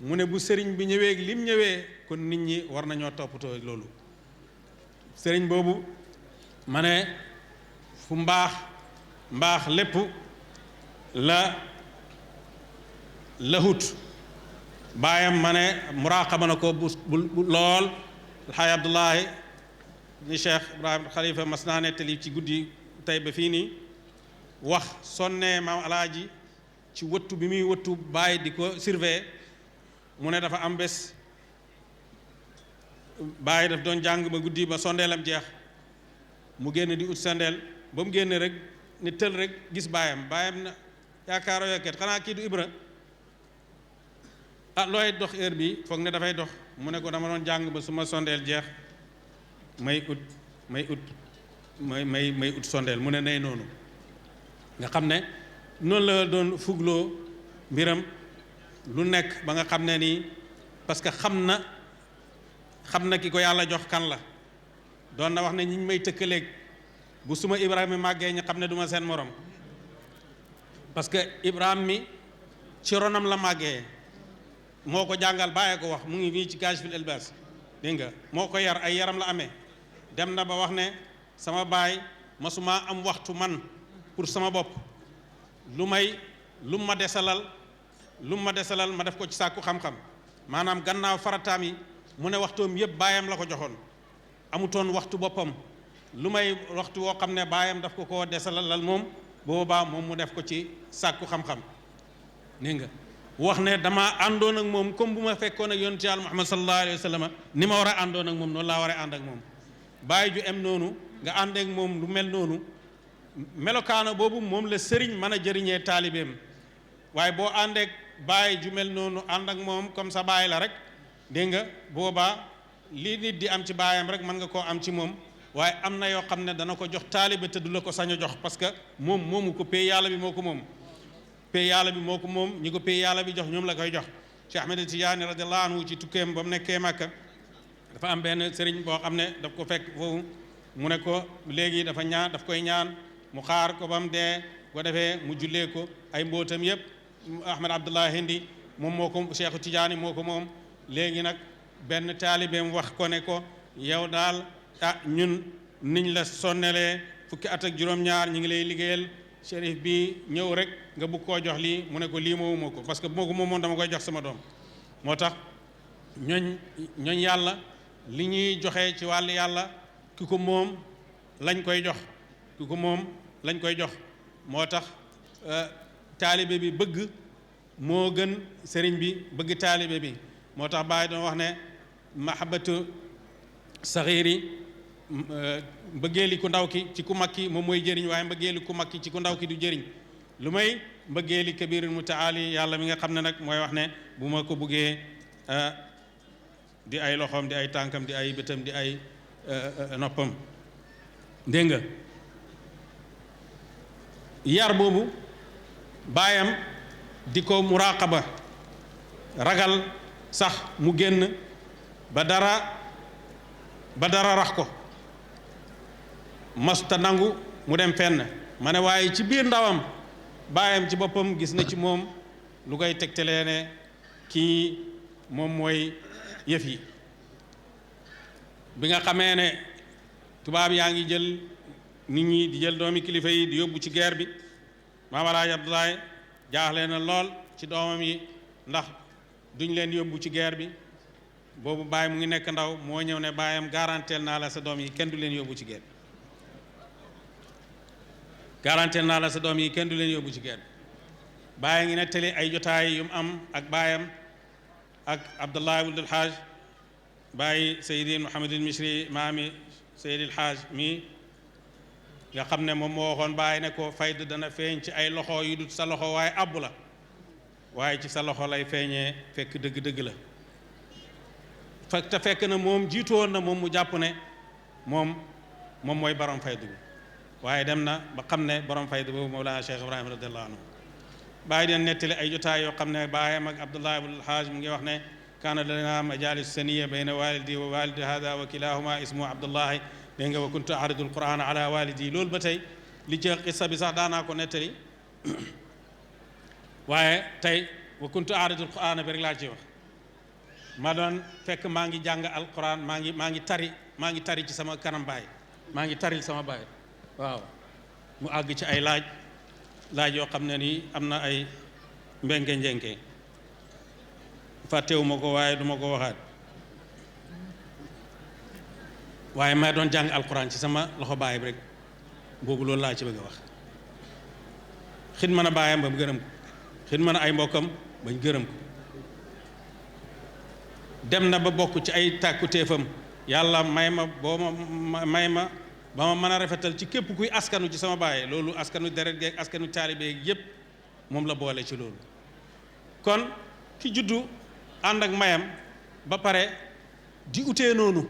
mu ne bu sëriñ bi ñëwee lim ñëwee kon nit ñi war nañoo toppatoo loolu sëriñ boobu ma ne fu mbaax lépp la hut baayam ma ne muraqaba na ko bu lool alxaaj Abdullahi ni Cheikh Ibrahima Khalifa mas naa nettali ci guddi tey ba fii nii wax sonnee maam alaaji ci wëttu bi muy wëttu baay di ko surveiller mu ne dafa am bés baay daf doon jàng ba guddi ba sondeelam jeex mu génn di ut sondeel ba mu génn rek ni tël rek gis baayam na yaakaaroo yokket xanaa kii du Ibra looy dox heure bi foog ne dafay dox mu ne ko dama doon jàng ba su ma sondeel jeex may ut may ut may ut sondeel mu ne nay noonu nga xam ne noonu la doon fugloo mbiram lu nekk ba nga xam ne nii parce que xam na ki ko yàlla jox kan la doon na wax ne ñi may tëkkaleeg bu suma Ibrahima màggee ñu xam ne du ma seen morom parce que Ibrahima mi ci ronam la màggee moo ko jàngal bàyyee ko wax mu ngi fii ci Kaashiful Ilbaas dégg nga moo ko yar ay yaram la amee dem na ba wax ne sama baay masuma am waxtu man pour sama bopp lu ma desalal ma def ko ci sàkku xam-xam maanaam gannaaw farataam yi mu ne waxtoom yëpp baayam la ko joxoon amutoon waxtu boppam lu may waxtu woo xam ne baayam daf ko koo desalalal moom boobaa moom mu def ko ci sàkku xam-xam dégg nga wax ne dama àndoon ak moom comme bu ma fekkoon ak yonent Yàlla Muhammad sallallahu alayhi wa sallam ni ma war a àndoon ak moom noonu laa war a ànd ak moom bàyyi ju em noonu nga ànd ak moom lu mel noonu melokaano boobu moom la sëriñ mën a jëriñee taalibeem waaye boo àndeek bàyyi ju mel noonu ànd ak moom comme ça bàyyi la rek dégg nga boobaa lii nit di am ci baayam rek mën nga koo am ci moom waaye am na yoo xam ne dana ko jox taalibe te du la ko sañ a jox parce que moom moomu ko pay yàlla bi moo ko moom pay yàlla bi moo ko moom ñi ko pay yàlla bi jox ñoom la koy jox Cheikh Ahmed Tidiane radiyallahu anhu ci tukkeem ba mu nekkee Màkka dafa am benn sëriñ boo xam ne daf ko fekk foofu mu ne ko léegi daf koy ñaan mu xaar ko ba mu dee ko defee mu jullee ko ay mbootam yëpp Ahmed Abdullah Hindi moom moo ko Cheikh Tidiane moo ko moom léegi nag benn taalibeem wax ko ne ko yow daal ñun niñ la sonnelee fukki at ak juróom-ñaar ñu ngi lay liggéeyal shérif bi ñëw rek nga bugg koo jox lii mu ne ko lii moomu ko parce que moo ko moomoon dama koy jox sama doom moo tax ñooñ yàlla li ñuy joxe ci wàllu yàlla ki ko moom lañ koy jox moo tax taalibe bi bëgg moo gën sëriñ bi bëgg taalibe bi moo tax Baay doon wax ne mahabbatu saxiiri mbëggeeli ku ndaw ki ci ku mag ki moom mooy jëriñ waaye mbëggeeli ku mag ki ci ku ndaw ki du jëriñ lu may mbëggeeli kabirul mutaali yàlla mi nga xam ne nag mooy wax ne bu ma ko buggee di ay loxoom di ay tànkam di ay bëtam di ay noppam dégg nga yar boobu baayam di ko muraqaba ragal sax mu génn ba dara rax ko masta nangu mu dem fenn ma ne waaye ci biir ndawam baayam ci boppam gis na ci moom lu koy tegtalee ne kii moom mooy yëf yi bi nga xamee ne tubaab yaa ngi jël nit ñi di jël doomi kilifa yi di yóbbu ci guerre bi Maam Alaaji Abdoulaye jaaxle na lool ci doomam yi ndax duñ leen yóbbu ci guerre bi boobu baay mu ngi nekk ndaw moo ñëw ne baayam garanteel naa la sa doom yi kenn du leen yóbbu ci guerre baay ngi nettali ay jotaay yu mu am ak baayam ak Abdullah Wuld al-Hajj baay Seydi Mouhamadul Misri maami Seydi al-Hajj mi nga xam ne moom moo waxoon baay ne ko fayda dana feeñ ci ay loxo yu dut sa loxo waaye abbu la waaye ci sa loxo lay feeñee fekk dëgg-dëgg la te fekk na moom jiitu woon na moom mu jàpp ne moom mooy borom faydu bi waaye dem na ba xam ne borom faydu boobu Mawlana Cheikh Ibrahima radiyallahu anhu bàyyi den nettali ay jotaay yoo xam ne baayam ak Abdullah ibn al-Hajj mu ngi wax ne kaana lana majalis saniya bayna walidi wa walidi hada wa kilahuma ismu Abdullahi dégg nga wa kuntu ahridu al-Qur'ana ala walidi loolu ba tey li ci xissa bi sax daanaa ko nettali waaye tey wa kuntu ahridu al-Qur'ana bi rek laa ci wax ma doon fekk maa ngi jàng alquran maa ngi tari ci sama kanam baay maa ngi taril sama baay waaw mu àgg ci ay laaj yoo xam ne nii am na ay mbenke fàttewuma ko waaye duma ko waxaat waaye may doon jàng alquran ci sama loxo baay bi rek boobu loolu laa ci bëgg a wax xidma na baayam ba mu gërëm ko xidma na ay mbokkam bañ gërëm ko dem na ba bokk ci ay tàkkutéefam yàlla may ma ba ma mën a rafetal ci képp kuy askanu ci sama baay loolu askanu deret geeg askanu taalibe yépp moom la boole ci loolu kon ki juddu ànd ak mayam ba pare di utee noonu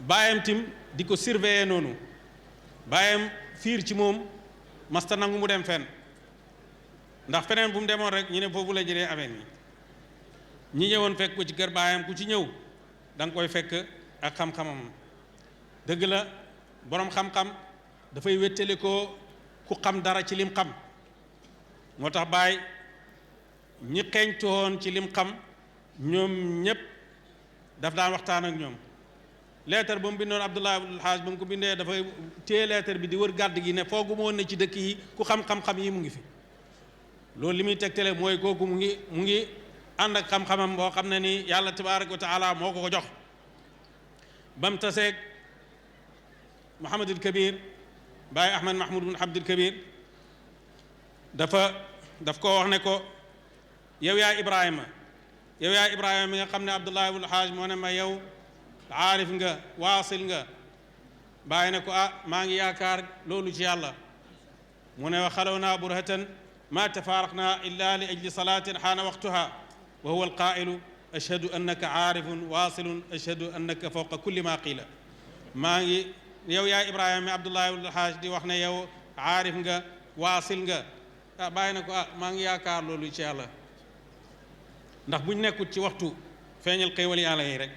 baayam tim di ko surveiller noonu baayam fiir ci moom masta nangu mu dem fenn ndax feneen bu mu demoon rek ñu ne foofu la jëlee ameen ñi ñëwoon fekk ko ci kër baayam ku ci ñëw da nga koy fekk ak xam-xamam dëgg la boroom xam-xam dafay wéttale ko ku xam dara ci lim xam moo tax baay ñi xeeñtuwoon ci lim xam ñoom ñépp daf daan waxtaan ak ñoom leetar ba mu bindoon Abdullah ibn al-Hajj ba mu ko bindee dafay téye leetar bi di wër gàdd gi ne foogu ma woon ne ci dëkk yi ku xam-xam-xam yi mu ngi fi loolu li muy tegtale mooy kooku mu ngi ànd ak xam-xamam boo xam ne ni yàlla tabaaraka wa taala moo ko ko jox ba mu taseeg Muhammadul Kabir Baay Ahmad Mahmoud bin Abdul Kabir daf koo wax ne ko yow yaa Ibrahima mi nga xam ne Abdullah ibn al-Hajj moo ne ma yow aarif nga waasil nga bàyyi ne ko maa ngi yaakaar loolu ci yàlla mu ne wa xalawnaa burhatan ma tafaaraqnaa illa li ajli salaatin xaana waqtuha wa huwa alqaa'ilu ashhadu annaka aarifun waasilun ashhadu annaka fawqa kulli ma qiila maa ngi yow yaa Ibrahima mi Abdullah ibn al-Hajj di wax ne yow aarif nga waasil nga bàyyi ne ko maa ngi yaakaar loolu ci yàlla ndax buñ nekkut ci waxtu feeñal xéewal yàlla yi rek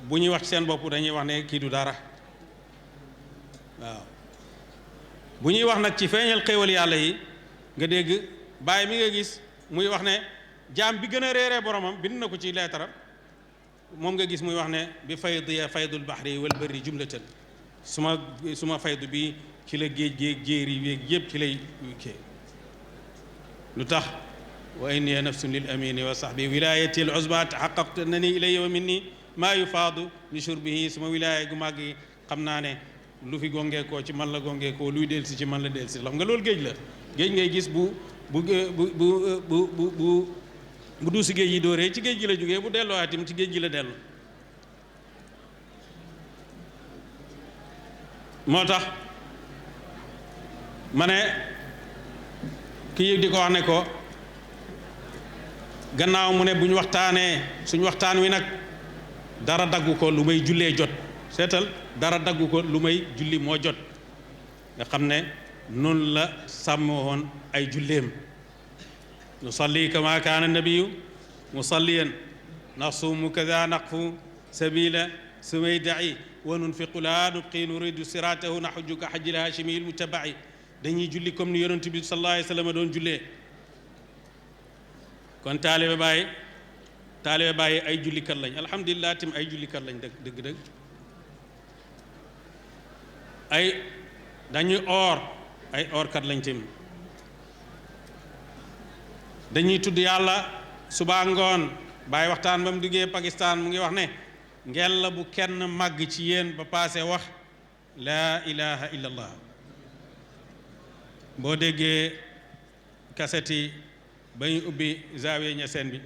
bu ñuy wax ci seen bopp dañuy wax ne kii du dara waaw bu ñuy wax nag ci feeñal xéewal yàlla yi nga dégg bàyyi mi nga gis muy wax ne jaam bi gën a réeree boromam bind na ko ci leetaram moom nga gis muy wax ne bi faydiya faydul bahri wal barri jumlatan suma faydu bi ci la géej géej jéeri yéeg yëpp ci lay kii lu tax wa inni nafsun lil amini wa sahbi wilayati al uzma tahaqqaqtu annani ilayya wa minni maa yufaadu li shurbihi suma wilaaya gu màgg yi xam naa ne lu fi gongeekoo ci man la gongeekoo luy delsi ci man la delsi xam nga loolu géej la géej ngay gis bu duusi géej yi dooree ci géej gi la jógee bu delloo atim ci géej gi la dellu moo tax ma ne kii di ko wax ne ko gannaaw mu ne bu ñu waxtaanee suñu waxtaan wi nag dara daggu ko lu may jullee jot seetal dara daggu ko lu may julli moo jot nga xam ne noonu la sàmmoon ay julleem nusalli kama kaana nabiyu musalliyan nasuumu kada naqfu sabila sumay da'i wa nunfiqu laa nubqi nuridu siratahu naxuju ka xajil hashimi il mutaba'i dañuy julli comme ni yonent bi sallallahu alayhi wa sallam doon jullee kon taalibe bàyyi ay jullikat lañ alhamdulilah tim ay jullikat lañ dëgg ay dañuy ay oorkat lañ tim dañuy tudd yàlla suba ngoon bàyyi waxtaan ba mu duggee Pakistan mu ngi wax ne ngel la bu kenn màgg ci yéen ba paase wax laa ilaha illallah boo déggee kaseti ba ñu ubbi zaawiya Ñaseen bi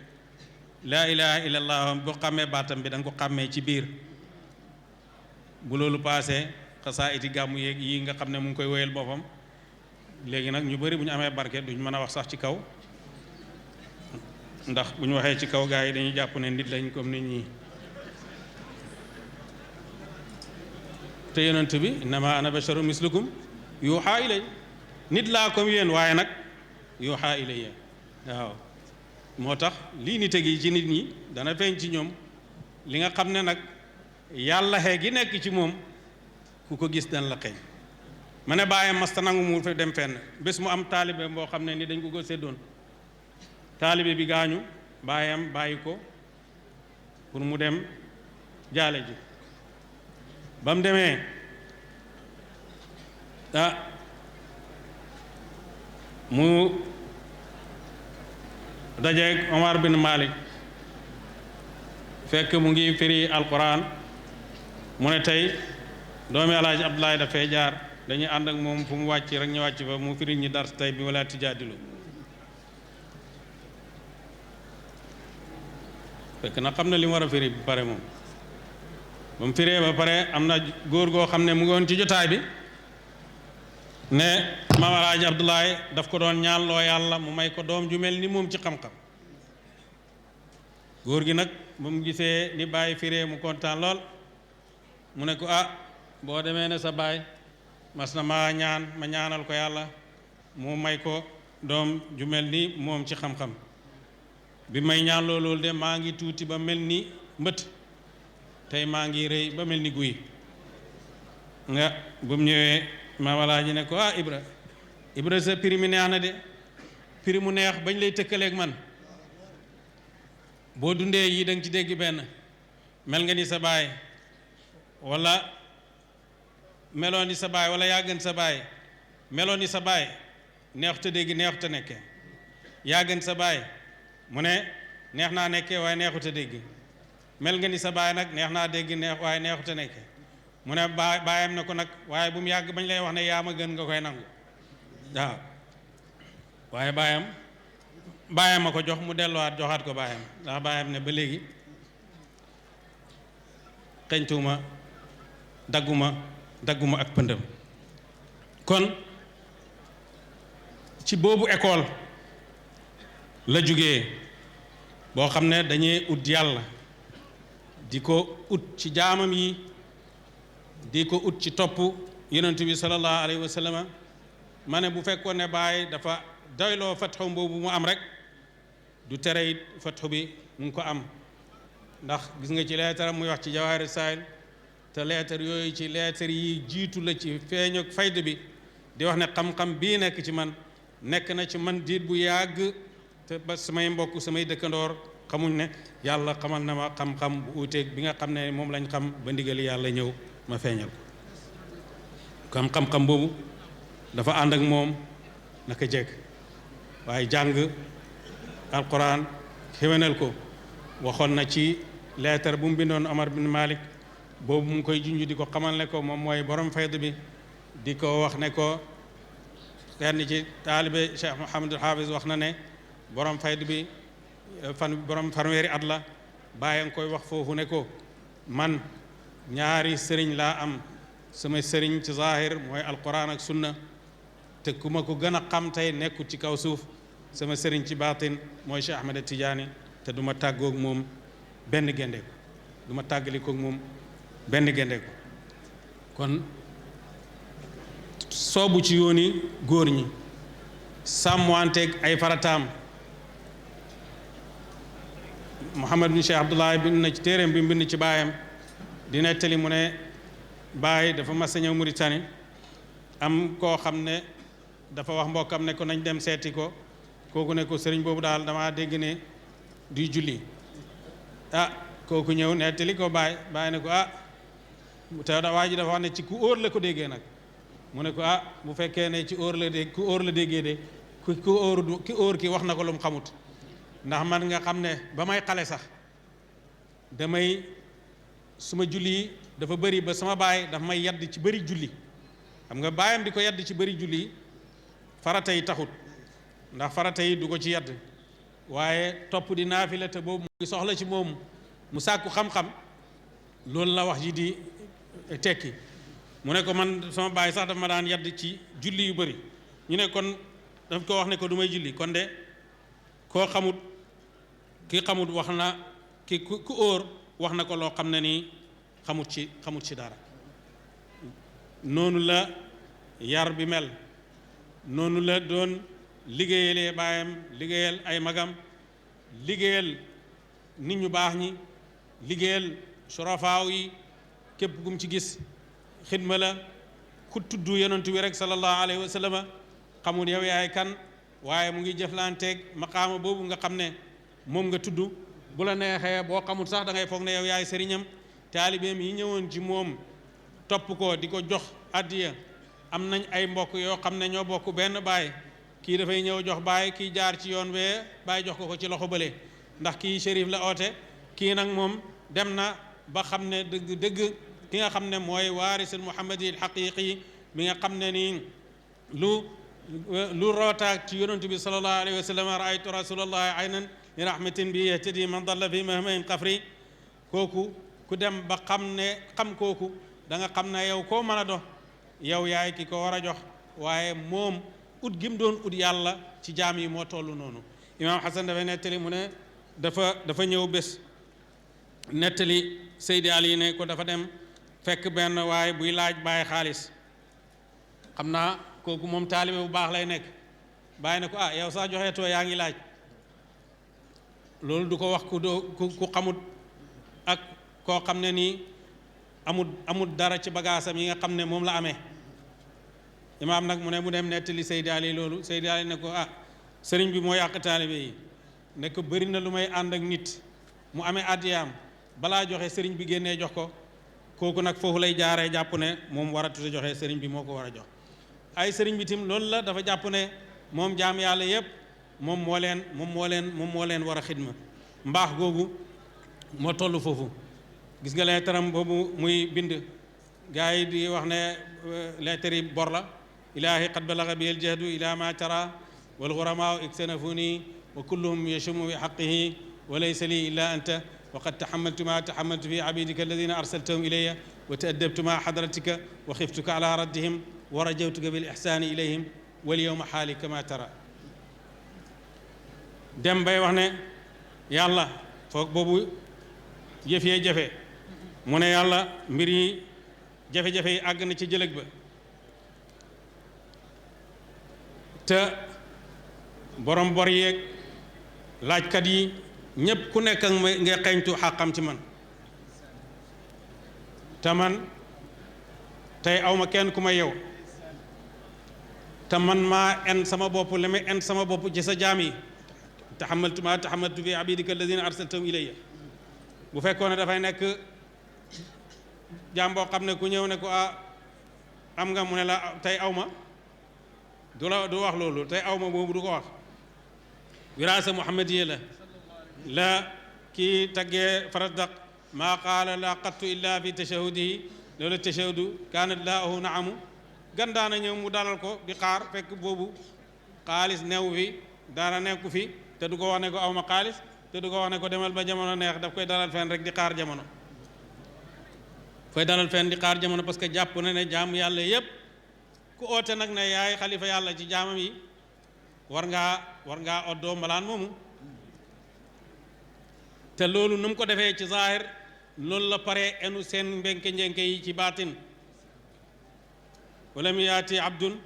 laa ilaha illallah boo xàmmee baatam bi da nga ko xàmmee ci biir bu loolu paasee xasaa iti gàmmu yeeg yi nga xam ne mu ngi koy woyal boppam léegi nag ñu bëri bu ñu amee barke duñ mën a wax sax ci kaw ndax bu ñu waxee ci kaw gaa yi dañuy jàpp ne nit lañ comme nit ñi te yonent bi innama ana basharun mislukum yuuxaa ilay nit laa comme yéen waaye nag yuuxaa ilayya waaw moo tax lii nite gi ci nit ñi dana feeñ ci ñoom li nga xam ne nag yàlla xee gi nekk ci moom ku ko gis dan la xeeñ ma ne bàyyam masta nangu mu fa dem fenn bés mu am taalibe boo xam ne ni dañ ko séddoon taalibe bi gaañu bàyyam bàyyi ko pour mu dem jaale ji ba mu demee mu dajeeg Omar bin Malik fekk mu ngi firi alquran mu ne tey doomi alaaji Abdoulaye dafay jaar dañuy ànd ak moom fu mu wàcc rek ñu wàcc fa mu firi ñi dars tey bi wala tijaadilu fekk na xam na li mu war a firi ba pare moom ba mu firee ba pare am na góor goo xam ne mu ngi woon ci jotaay bi ne maam alaaji Abdoulaye daf ko doon ñaan loo yàlla mu may ko doom ju mel ni moom ci xam-xam góor gi nag ba mu gisee ni bàyyi firee mu kontaan lool mu ne ko boo demee ne sa baay mas na ma ñaan ma ñaanal ko yàlla mu may ko doom ju mel ni moom ci xam-xam bi may ñaan loolu de maa ngi tuuti ba mel ni mbët tey maa ngi rëy ba mel ni guy nga bu mu ñëwee maam Alaaji ne ko Ibra sa prix mi neex na de prix mu neex bañ lay tëkkaleeg man boo dundee yi da nga ci dégg benn mel nga ni sa baay wala meloon ni sa baay wala yaa gën sa baay meloon ni sa baay neexut a dégg neexut a nekke yaa gën sa baay mu ne neex naa nekke waaye neexut a dégg mel nga ni sa baay nag neex naa dégg neex waaye neexut a nekke mu ne baayam na ko nag waaye bu mu yàgg bañ lay wax ne yaa ma gën nga koy nangu waaw waaye baayam a ko jox mu delluwaat joxaat ko baayam ndax baayam ne ba léegi xeñtuuma dagguma ak pëndëm kon ci boobu école la jógee boo xam ne dañuy ut yàlla di ko ut ci jaamam yi di ko ut ci topp yonent bi sallallahu alayhi wa sallam ma ne bu fekkoon ne Baay dafa doyloo fatxu boobu mu am rek du tere it fatxu bi mu ngi ko am ndax gis nga ci leetar muy wax ci Jawaahir Saayil te leetar yooyu ci leetar yi jiitu la ci feeñ ak fayda bi di wax ne xam-xam bii nekk ci man nekk na ci man diit bu yàgg te ba samay mbokk samay dëkkandoor xamuñ ne yàlla xamal na ma xam-xam bu uuteeg bi nga xam ne moom lañ xam ba ndigali yàlla ñëw ma feeñal ko kon xam-xam boobu dafa ànd ak moom naka jekk waaye jàng alquran xéwénal ko waxoon na ci leetar bu mu bindoon Omar bin Malik boobu mu ngi koy junj di ko xamal ne ko moom mooy borom fayda bi di ko wax ne ko kenn ci taalibe Cheikh Mouhamadul Hafiz wax na ne borom fayda bi borom fanweeri at la bàyyi nga koy wax foofu ne ko man ñaari sëriñ laa am sama sëriñ ci zahir mooy alquran ak sunna te ku ma ko gën a xam tey nekkul ci kaw suuf sama sëriñ ci baatin mooy Cheikh Ahmed Tidiane te du ma tàggoog moom benn gendeeku du ma tàggalikoog moom benn gendeeku kon soobu ci yooni góor ñi sàmmanteeg ay farataam Muhammad bin Cheikh Abdoulaye bind na ci téeréem bi bind ci baayam di nettali mu ne baay dafa mas a ñëw Mauritanie am koo xam ne dafa wax mbokkam ne ko nañ dem seeti ko kooku ne ko sëriñ boobu daal damaa dégg ne duy julli kooku ñëw nettali ko baay ne ko te da waa ji dafa wax ne ci ku óor la ko déggee nag mu ne ko bu fekkee ne ci óor la dégg ku óor la déggee de ki óor ki wax na ko lu mu xamut ndax man nga xam ne ba may xale sax damay suma julli yi dafa bëri ba sama baay dafa may yadd ci bëri julli xam nga baayam di ko yadd ci bëri julli farata yi taxut ndax farata yi du ko ci yadd waaye topp di naafila te boobu mu ngi soxla ci moom mu sàkku xam-xam loolu la wax ji di tekki mu ne ko man sama baay sax dafa ma daan yadd ci julli yu bëri ñu ne kon daf ko wax ne ko du may julli kon de koo xamut ki xamut wax na ki ku óor wax na ko loo xam ne nii xamut ci dara noonu la yar bi mel noonu la doon liggéeyalee baayam liggéeyal ay magam liggéeyal nit ñu baax ñi liggéeyal surafaaw yi képp gum ci gis xidma la ku tudd yonentu bi rek sallallahu alayhi wa sallam xamul yow yaay kan waaye mu ngi jëflanteeg maqaama boobu nga xam ne moom nga tudd bu la neexee boo xamul sax da ngay foog ne yow yaay sëriñam taalibeem yi ñëwoon ci moom topp ko di ko jox addiya am nañ ay mbokk yoo xam ne ñoo bokk benn baay kii dafay ñëw jox baay kii jaar ci yoon wee baay jox ko ci loxo bële ndax kii shérif la oote kii nag moom dem na ba xam ne dëgg ki nga xam ne mooy waarisul muhammadi al haqiqi mi nga xam ne nii lu rootaak ci yonentu bi sallallahu alayhi wa sallam raaytu rasulallahi aynan li rahmatin bi yahtadi man dalla fi mahmain qafri kooku ku dem ba xam kooku da nga xam ne yow koo mën a dox yow yaay ki ko war a jox waaye moom ut gim doon ut yàlla ci jaam yi moo toll noonu imaam Xasan dafay nettali mu ne dafa ñëw bés nettali Seydi Ali ne ko dafa dem fekk benn waaye buy laaj bàyyi xaalis xam naa kooku moom taalibe bu baax lay nekk bàyyi ne ko yow sax joxeetoo yaa ngi laaj loolu du ko wax ku xamut ak koo xam ne nii amut dara ci bagaasam yi nga xam ne moom la amee imaam nag mu ne mu dem nettali Seydi Ali loolu Seydi Ali ne ko sëriñ bi moo yàq taalibe yi ne ko bëri na lu may ànd ak nit mu amee addiyaam balaa joxe sëriñ bi génnee jox ko kooku nag foofu lay jaaree jàpp ne moom waratu a joxe sëriñ bi moo ko war a jox ay sëriñ bi tim loolu la dafa jàpp ne moom jaam yàlla yëpp moom moo leen war a xidma mbaax googu moo toll foofu gis nga leetaram boobu muy bind gars yi di wax ne leetar yi bor la ilaahi qad balaga bi el jahdu ila ma tara wal ghuramaaw iktanafuni wa kulluhum yashumu bi haqqihi wa laysa li illa anta wa qad tahammaltu ma tahammaltu fi abidika alladina arsaltahum ilayya wa ta'addabtu ma hadratika wa khiftuka ala raddihim wa rajawtuka bil ihsani ilayhim wal yawma haali kama tara dem bay wax ne yàlla foog boobu yëf yee jafe mu ne yàlla mbir yi jafe-jafe yi àgg na ci jëlëg ba te borom bor yeeg laajkat yi ñépp ku nekk nga xeeñtu xàqam ci man te man tey awma kenn ku ma yow te man maa en sama bopp li may en sama bopp ci sa jaam yi taxamaltu ma taxamaltu fi abidika alladina arsaltahum ilayya bu fekkoon ne dafay nekk jaam boo xam ne ku ñëw ne ko am nga mu ne la tey awma du wax loolu tey awma boobu du ko wax wiraasa muhammadiya la kii taggee Farazdaq maa qaala la qattu illa fi tashahudihi loolu tashahudu kaanat laahu naamu gandaana ñëw mu dalal ko di xaar fekk boobu xaalis neew fi dara nekku fi te du ko wax ne ko awma xaalis te du ko wax ne ko demal ba jamono neex daf koy dalal fenn rek di xaar jamono parce que jàpp na ne jaamu yàlla yépp ku oote nag ne yaay xalifa yàlla ci jaamam yi war ngaa oddoo malaan moomu te loolu nu mu ko defee ci zaahir loolu la pare enu seen mbenke njenke yi ci baatin walam yaati abdun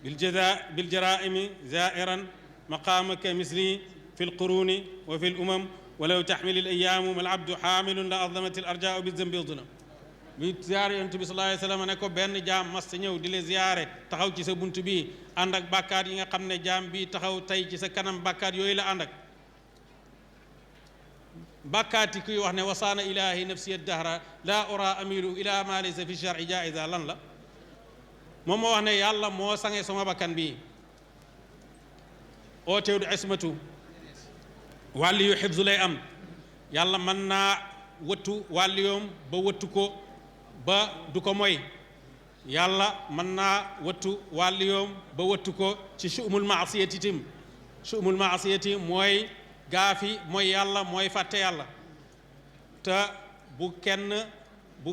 bil jaraimi zairan maqamaka misli fi lquruni wa fi lumam walaw taxmil al ayaamu mal abdu xaamilun la azlamat al arjaau bi zambi duna bi ziyaare yonent bi sallallahu alayhi wa sallam ne ko benn jaam mas ta ñëw di la ziyaare taxaw ci sa bunt bi ànd ak bàkkaat yi nga xam ne jaam bi taxaw tey ci sa kanam bàkkaat yooyu la ànd ak bàkkaat yi kuy wax ne wasaana ilahi nafsiya dahra la ura amilu ila ma laysa fi shar'i jaiza lan la moom moo wax ne yàlla moo sange sama bakkan bi oo teew du ismatu wàlli yu xibsu lay am yàlla mën naa wëttu wàlli yoom ba wëttu ko ba du ko moy yàlla mën naa wëttu wàlli yoom ba wëttu ko ci su'umul maasiyati tim su'umul maasiyati mooy gaafi mooy yàlla mooy fàtte yàlla te bu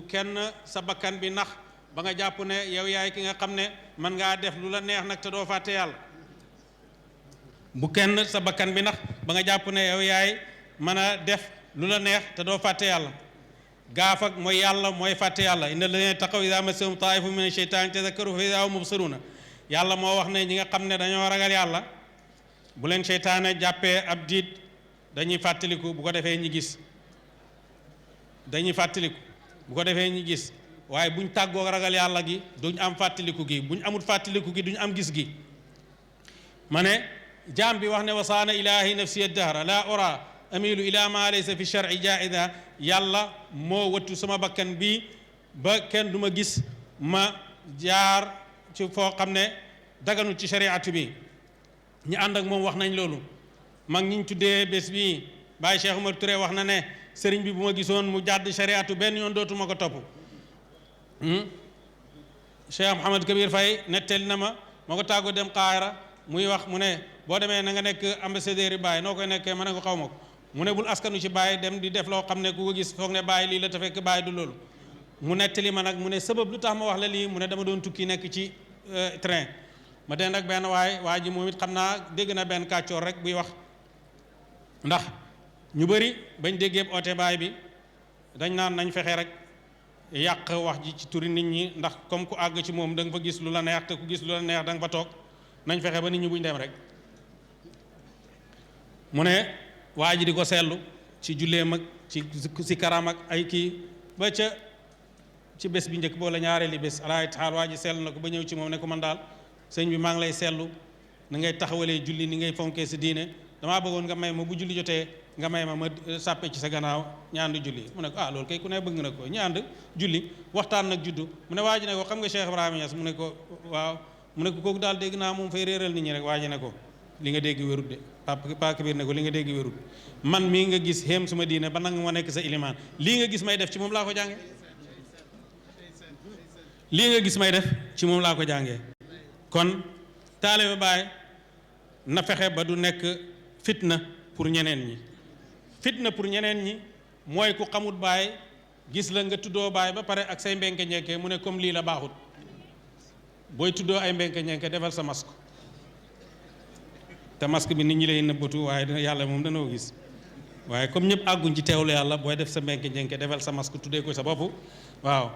kenn sa bakkan bi nax ba nga jàpp ne yow yaay ki nga xam ne mën ngaa def lu la neex nag te doo fàtte yàlla bu kenn sa bakkan bi nax ba nga jàpp ne yow yaay mën a def lu la neex te doo fàtte yàlla gaaf ak mooy yàlla mooy fàtte yàlla inna alladina taqaw ida massahum taifu min asheytaani tadakkaru fa ida hum mubsiruna yàlla moo wax ne ñi nga xam ne dañoo ragal yàlla bu leen seytaane jàppee ab diit dañuy fàttaliku bu ko defee ñi gis waaye buñ tàggoo ragal yàlla gi duñ am fàttaliku gi buñ amul fàttaliku gi duñ am gis gi ma ne jaam bi wax ne wasaana ilahi nafsiya dahra la ora amilu ila ma laysa fi shar'i jaida yàlla moo wattu sama bakkan bi ba kenn du ma gis ma jaar ci foo xam ne daganul ci shariatu bi ñi ànd ak moom wax nañ loolu mag ñiñ tuddee bés bi Baye Cheikh Oumar Touré wax na ne sëriñ bi bu ma gisoon mu jàdd shariatu benn yoon dootuma ko topp Cheikh Mouhamed Kabir Faye nettali na ma ko tàggoo dem Qaahira muy wax mu ne boo demee na nga nekk ambassadeur yi Baye noo koy nekkee ma ne ko xaw ma ko mu ne bul askanu ci Baye dem di def loo xam ne ku ko gis foog ne Baye lii la te fekk Baye du loolu mu nettali ma nag mu ne sabab lu tax ma wax la lii mu ne dama doon tukki nekk ci train ma den ak benn waa ji moom it xam naa dégg na benn kàccoor rek buy wax ndax ñu bëri bañ déggee oote baay bi dañ naan nañ fexe rek yàq wax ji ci turi nit ñi ndax comme ku àgg ci moom da nga fa gis lu la neex te ku gis lu la neex da nga fa toog nañ fexe ba nit ñi buñ dem rek mu ne waa ji di ko seetlu ci julleem ak ci karam ak ay kii ba ca ci bés bi njëkk boo la ñaareeli bés alaay taxaal waa ji seetlu na ko ba ñëw ci moom ne ko man daal sëñ bi maa ngi lay seetlu ni ngay taxawalee julli ni ngay fonkee sa diine damaa bëggoon nga may ma bu julli jotee nga may ma sàppe ci sa gannaaw ñaandu julli mu ne ko loolu kay ku ne bëgg na ko ñaand julli waxtaan nag juddu mu ne waa ji ne ko xam nga Cheikh Ibrahima Niass mu ne ko waaw mu ne ko kooku daal dégg naa moom fay réeral nit ñi rek waa ji ne ko li nga dégg wérut de Paa Kabir ne ko li nga dégg wérut man mii nga gis xéem suma diine ba nanga ma nekk sa ilimaan lii nga gis may def ci moom laa ko jànge lii nga gis may def ci moom laa ko jàngee kon taalibe Baay na fexe ba du nekk fitna pour ñeneen ñi fitna pour ñeneen ñi mooy ku xamut Baay gis la nga tuddoo Baay ba pare ak say mbenke ñenke mu ne comme lii la baaxut booy tuddoo ay mbenke ñenke defal sa masque te masque bi nit ñi lay nëbbatu waaye yàlla moom danoo gis waaye comme ñëpp àgguñ ci teewlu yàlla booy def sa mbenke ñenke defal sa masque tuddee ko sa bopp waaw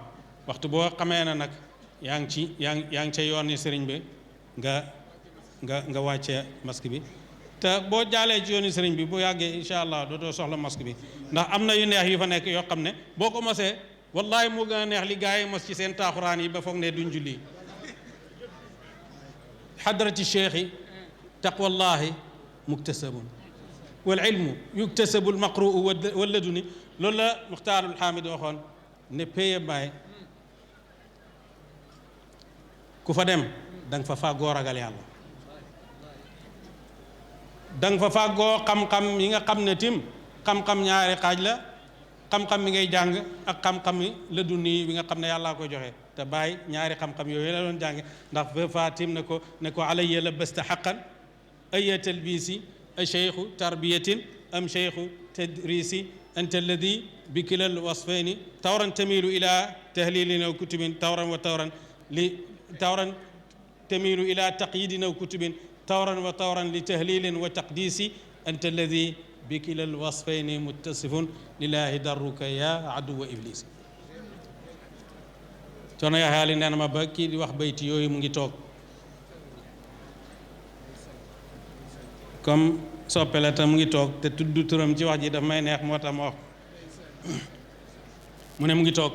waxtu boo xamee na nag yaa ngi ca yoon ni sëriñ bi nga wàcce masque bi te boo jaalee ci yooni sëriñ bi bu yàggee incha allah dootoo soxla masque bi ndax am na yu neex yu fa nekk yoo xam ne boo ko mosee wallahi moo gën a neex li gaa yi mos ci seen taaxuraan yi ba foog ne duñ julli xadrati cheikhi taqwallahi muktasabun wal ilmu yuktasabu al maqruu walladuni loolu la muxtaarul xaamid waxoon ne paye Baay ku fa dem da nga fa fàggoo ragal yàlla da nga fa fàggoo xam-xam yi nga xam ne tim xam-xam ñaari xaaj la xam-xam mi ngay jàng ak xam-xam yi la dunni bi nga xam ne yàllaa koy joxe te Baay ñaari xam-xam yooyu la doon jànge ndax fa tim ne ko alayya labasta xaqan aya talbisi a cheikhu tarbiyatin am cheikhu tadrisi anta alladi bi kilal wasfayni tawran tamilu ila tahlilin aw kutubin tawran wa tawran tamilu ila taqyidin aw kutubin tawran wa tawran li tahlilin wa taqdisi anta alladi bi kilal wasfayni muttasifun lillahi darruka ya aduwa iblis Cerno Yaxya Ali nee na ma ba kii di wax bayti yooyu mu ngi toog comme soppe la te mu ngi toog te tudd turam ci wax ji daf may neex moo tax ma wax mu ne mu ngi toog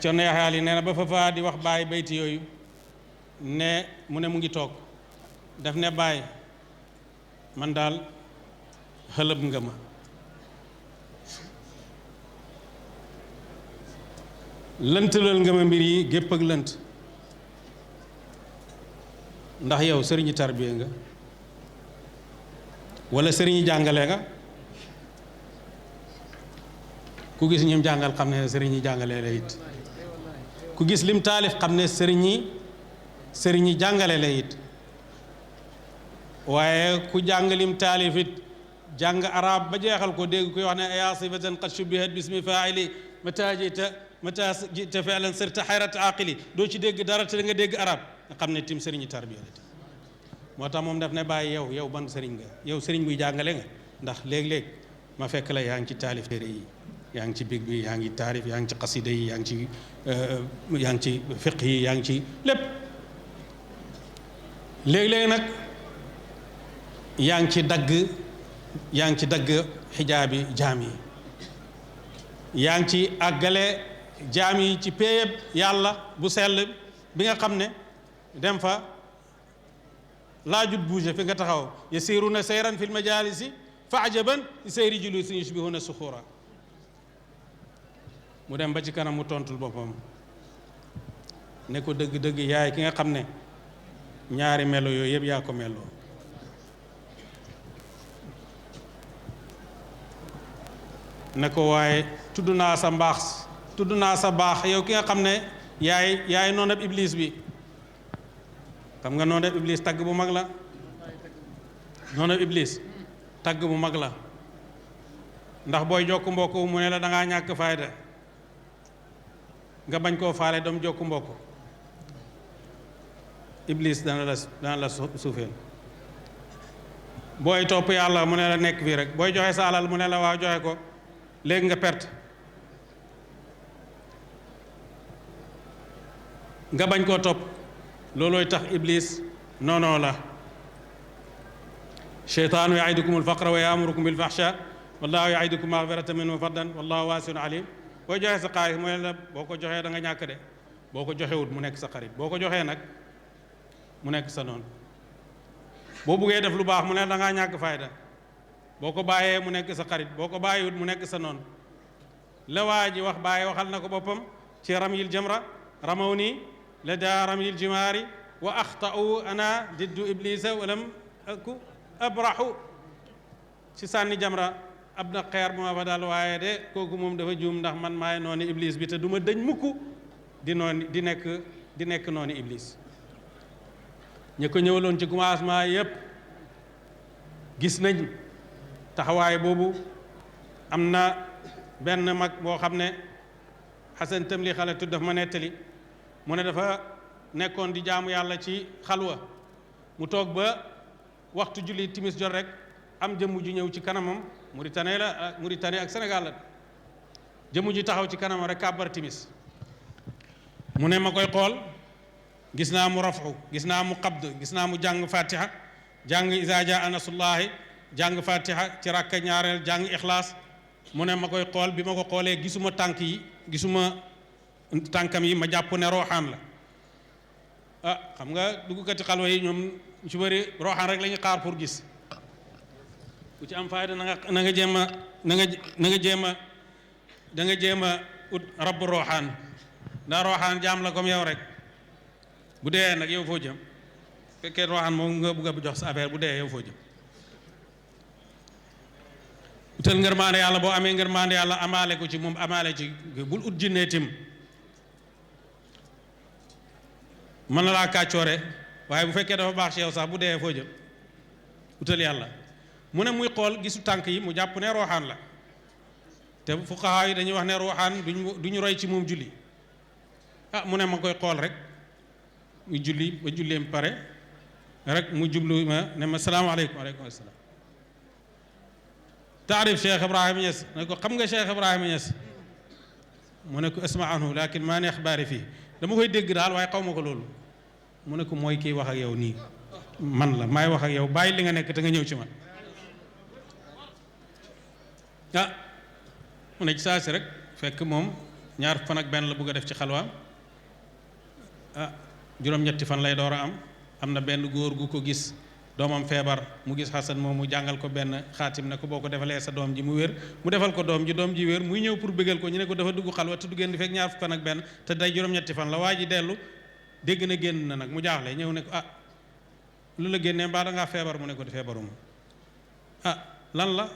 Cerno Yaxya Ali nee na ba fa di wax Baay bayti yooyu ne mu ne mu ngi toog daf ne Baay man daal xëlëb nga ma lëntalal nga ma mbir yi gépp ak lënt ndax yow sëriñu tarbiya nga wala sëriñu jàngale nga ku gis ñim jàngal xam ne sëriñi jàngale la it ku gis lim taalif xam ne sëriñi jàngale la it waaye ku jàng lim taalif it jàng arab ba jeexal ko dégg koy wax ne aya sifatan qad shubbihat bismi faili mata jita fi'lan sirta xayrat aqili doo ci dégg dara te nga dégg arab nga xam ne tim sëriñi tarbiya la moo tax moom daf ne Bàyyi yow ban sëriñ nga yow sëriñ buy jàngale nga ndax léeg-léeg ma fekk la yaa ngi ci taalif téere yi yaa ngi ci big bi yaa ngi taarif yaa ngi ci xasida yi yaa ngi ci fiq yi yaa ngi ci lépp léeg-léeg nag yaa ngi ci dagg xijaabi jaam yi yaa ngi ci àggale jaam yi ci péyeb yàlla bu sell bi nga xam ne dem fa laajut bouge fi nga taxaw yasiruna sayran fil majalisi fa ajaban sayri julusin yushbihuna suxura mu dem ba ci kanam mu tontul boppam ne ko dëgg-dëgg yaay ki nga xam ne ñaari melo yooyu yëpp yaa ko meloo ne ko waaye tudd naa sa baax yow ki nga xam ne yaay noonu ab iblis bi xam nga noonu ab iblis tagg bu mag la noonu ab iblis tagg bu mag la ndax booy jokk mbokk mu ne la da ngaa ñàkk fayda nga bañ koo faale doom jokk mbokk iblis dana la suufeel booy topp yàlla mu ne la nekk fii rek booy joxe sa alal mu ne la waaw joxe ko léegi nga perte nga bañ koo topp loolooy tax iblis noonoo la cheytaanu yaidukum alfaqra wa yaamurukum bilfahsha wallahu yaidukum magfiratan minhu wa fadlan wallahu waasiun alim booy joxe sa xaalis mu ne la boo ko joxee da nga ñàkk de boo ko joxewut mu nekk sa xarit boo ko joxee nag mu nekk sa noonu boo buggee def lu baax mu ne da ngaa ñàkk fayda boo ko bàyyee mu nekk sa xarit boo ko bàyyiwut mu nekk sa noonu la waa ji wax bàyyi waxal na ko boppam ci ramyil jamra ramaw nii la daa ramyil jimaari wa axta'u ana diddu iblisa walam aku abrahu ci sànni jamra ab na xeer bu ma fa dal waaye de kooku moom dafa juum ndax man maay noonu iblis bi te du ma dëñ mukk di nekk noonu iblis ñi ko ñëwaloon ci commencement yépp gis nañ taxawaay boobu am na benn mag boo xam ne xasan tamli xale tudd daf ma nettali mu ne dafa nekkoon di jaamu yàlla ci xalwa mu toog ba waxtu julli timis jot rek am jëmm ju ñëw ci kanamam Mauritanie ak Sénégal la jëmm ji taxaw ci kanamam rek kàbbar timis mu ne ma koy xool gis naa mu rafu gis naa mu qabd gis naa mu jàng fatiha jàng iza jaa nasrullahi jàng fatiha ci rakka ñaareel jàng ixlaas mu ne ma koy xool bi ma ko xoolee gisuma tànk yi gisuma tànkam yi ma jàpp ne rooxaan la ah xam nga duggkati xalwa yi ñoom ci bëri rooxaan rek la ñuy xaar pour gis ku ci am fayda na nga jéem a da nga jéem a ut rabb rooxaan ndax rooxaan jaam la comme yow rek bu dee nag yow foo jëm fekkee rooxaan moom nga bëgg a jox sa affaire bu dee yow foo jëm utal ngërmaande yàlla boo amee ngërmaande yàlla amaale ko ci moom amaale ci bul ut jinnee tim mën na laa kàccoore waaye bu fekkee dafa baax ci yow sax bu dee foo jëm utal yàlla mu ne muy xool gisu tànk yi mu jàpp ne rooxaan la te fuqahaa yi dañuy wax ne rooxaan duñu roy ci moom julli ah mu ne ma koy xool rek muy julli ba julleem pare rek mu jublu ma ne ma salaamaaleykum aleykum salaam taarif Cheikh Ibrahima Niass ne ko xam nga Cheikh Ibrahima Niass mu ne ko asma anhu lakin maa ne axbaari fii dama koy dégg daal waaye xaw ma ko loolu mu ne ko mooy kii wax ak yow nii man la maay wax ak yow bàyyi li nga nekk te nga ñëw ci man ah mu ne ci saa si rek fekk moom ñaar fan ak benn la bëgg a def ci xalwaam ah juróom-ñetti fan lay door a am na benn góor gu ko gis doomam feebar mu gis Xasan moom mu jàngal ko benn xaatim ne ko boo ko defalee sa doom ji mu wér mu defal ko doom ji wér muy ñëw pour bëggal ko ñu ne ko dafa dugg xalwa te du génn di fekk ñaar fan ak benn te day juróom-ñetti fan la waa ji dellu dégg na génn na nag mu jaaxle ñëw ne ko ah lu la génnee mbaa da ngaa feebar mu ne ko di feebaruma ah lan la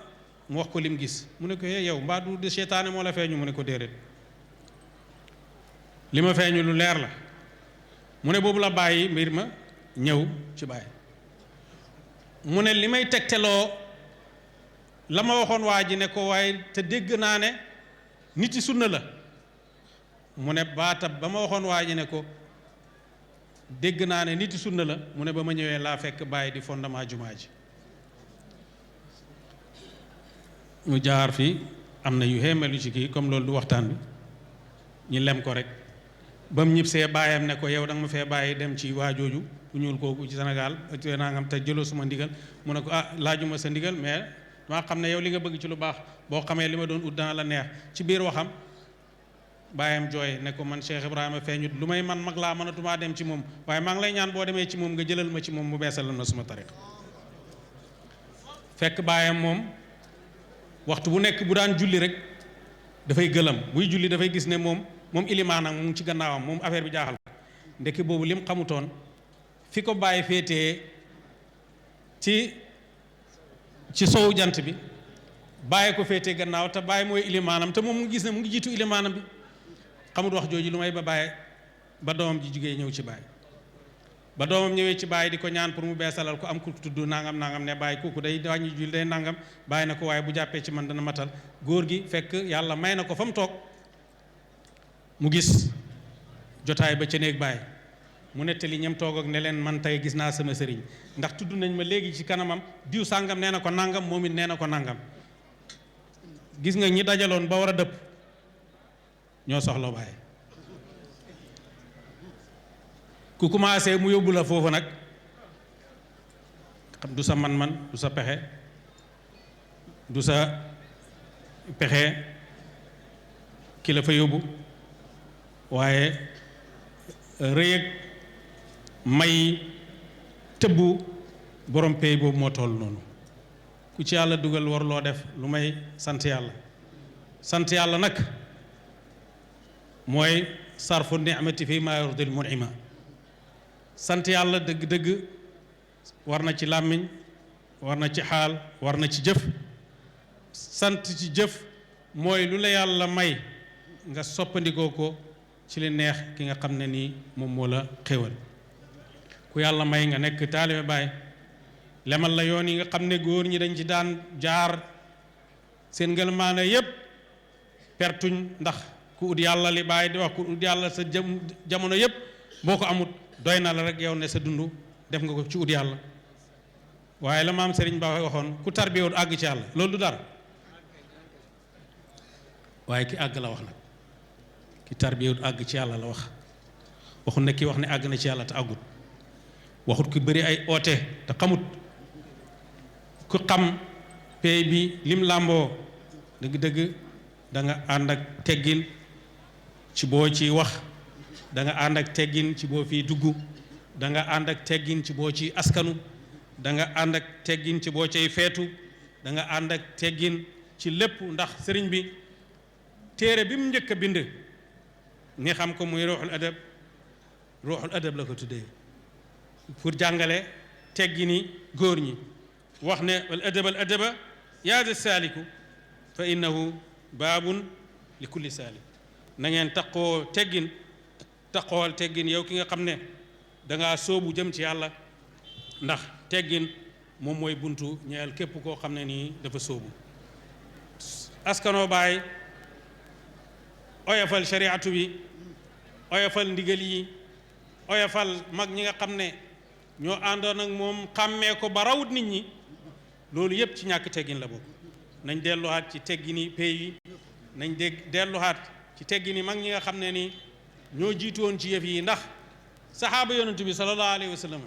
mu wax ko lim gis mu ne ko yow mbaa du de seytaane moo la feeñu mu ne ko déedéet li ma feeñu lu leer la mu ne boobu la bàyyi mbir ma ñëw ci bàyyi mu ne li may tegteloo la ma waxoon waa ji ne ko waaye te dégg naa ne nit yi sunna la mu ne baatab ba ma waxoon waa ji ne ko dégg naa ne nit yi sunna la mu ne ba ma ñëwee laa fekk bàyyi di fondement jumaa ji mu jaar fii am na yu xéemalu ci kii comme loolu du waxtaan bi ñu lem ko rek ba mu ñibbisee baayam ne ko yow da nga ma fee bàyyi dem ci waa jooju ku ñuul kooku ci Sénégal te nangam te jëloo suma ndigal mu ne ko ah laajuma sa ndigal mais maa xam ne yow li nga bëgg ci lu baax boo xamee li ma doon ut dana la neex ci biir waxam baayam jooy ne ko man Cheikh Ibrahima feeñut lu may man mag laa mënatumaa dem ci moom waaye maa ngi lay ñaan boo demee ci moom nga jëlal ma ci moom mu beesalal na suma tariq fekk baayam moom waxtu bu nekk bu daan julli rek dafay gëlam buy julli dafay gis ne moom ilimaanam mu ngi ci gannaawam moom affaire bi jaaxal ko ndekki boobu lim xamutoon fi ko bàyyi féetee ci sowu jant bi bàyyi ko féetee gannaaw te bàyyi mooy ilimaanam te moom mu ngi gis ne mu ngi jiitu ilimaanam bi xamut wax jooju lu may ba doomam ji jugee ñëw ci bàyyi ba doomam ñëwee ci bàyyi di ko ñaan pour mu beesalal ko am ku tudd nangam ne bàyyi kooku day wàññi julli day nangam bàyyi na ko waaye bu jàppee ci man dana matal góor gi fekk yàlla may na ko fa mu toog mu gis jotaay ba ca néeg bàyyi mu nettali ñam toog ak ne leen man tey gis naa sama sëriñ ndax tudd nañ ma léegi ci kanamam diw sàngam nee na ko nangam moom it nee na ko nangam gis nga ñi dajaloon ba war a dëpp ñoo soxla Baay ku commencé mu yóbbu la foofu nag xam du sa man-man du sa pexe du sa pexe ki la fa yóbbu waaye rëy ak may tëbbu borom pay boobu moo toll noonu ku ci yàlla dugal war loo def lu may sant yàlla nag mooy sarfu ni'mati fi ma yurdil mun'ima sant yàlla dëgg-dëgg war na ci làmmiñ war na ci xaal war na ci jëf sant ci jëf mooy lu la yàlla may nga soppandikoo ko ci li neex ki nga xam ne nii moom moo la xéwal ku yàlla may nga nekk taalibe Baay lemal la yoon yi nga xam ne góor ñi dañ ci daan jaar seen ngëlmaane yépp pertuñ ndax ku ut yàlla li Baay di wax ku ut yàlla sa jamono yépp boo ko amut doy na la rek yow ne sa dund def nga ko ci ut yàlla waaye la maam Serigne Ba waxoon ku tarbiyewut àgg ci yàlla loolu du dara waaye ki àgg la wax nag ki tarbiyewut àgg ci yàlla la wax waxut ne ki wax ne àgg na ci yàlla te àggut waxut ki bëri ay oote te xamut ku xam pay bi lim làmboo dëgg-dëgg da nga ànd ak teggin ci boo ciy wax da nga ànd ak teggin ci boo fiy dugg da nga ànd ak teggin ci boo ciy askanu da nga ànd ak teggin ci boo cay feetu da nga ànd ak teggin ci lépp ndax sëriñ bi téere bi mu njëkk a bind ni xam ko muy ruuxul adab la ko tuddee pour jàngale teggini góor ñi wax ne al adaba yaa da saaliku fa innahu baabun li kulli saalik na ngeen taqoo taqool teggin yow ki nga xam ne dangaa sóobu jëm ci yàlla ndax teggin moom mooy buntu ñeel képp koo xam ne nii dafa sóobu askanoo Baay oyofal shariatu bi oyofal ndigal yi oyofal mag ñi nga xam ne ñoo àndoon ak moom xàmmee ko ba rawut nit ñi loolu yépp ci ñàkk teggin la bokk nañ delluwaat ci teggini pays yi nañ delluwaat ci teggini mag ñi nga xam ne ni ñoo jiitu woon ci yëf yi ndax saxaaba yonentu bi sallallahu alayhi wa sallam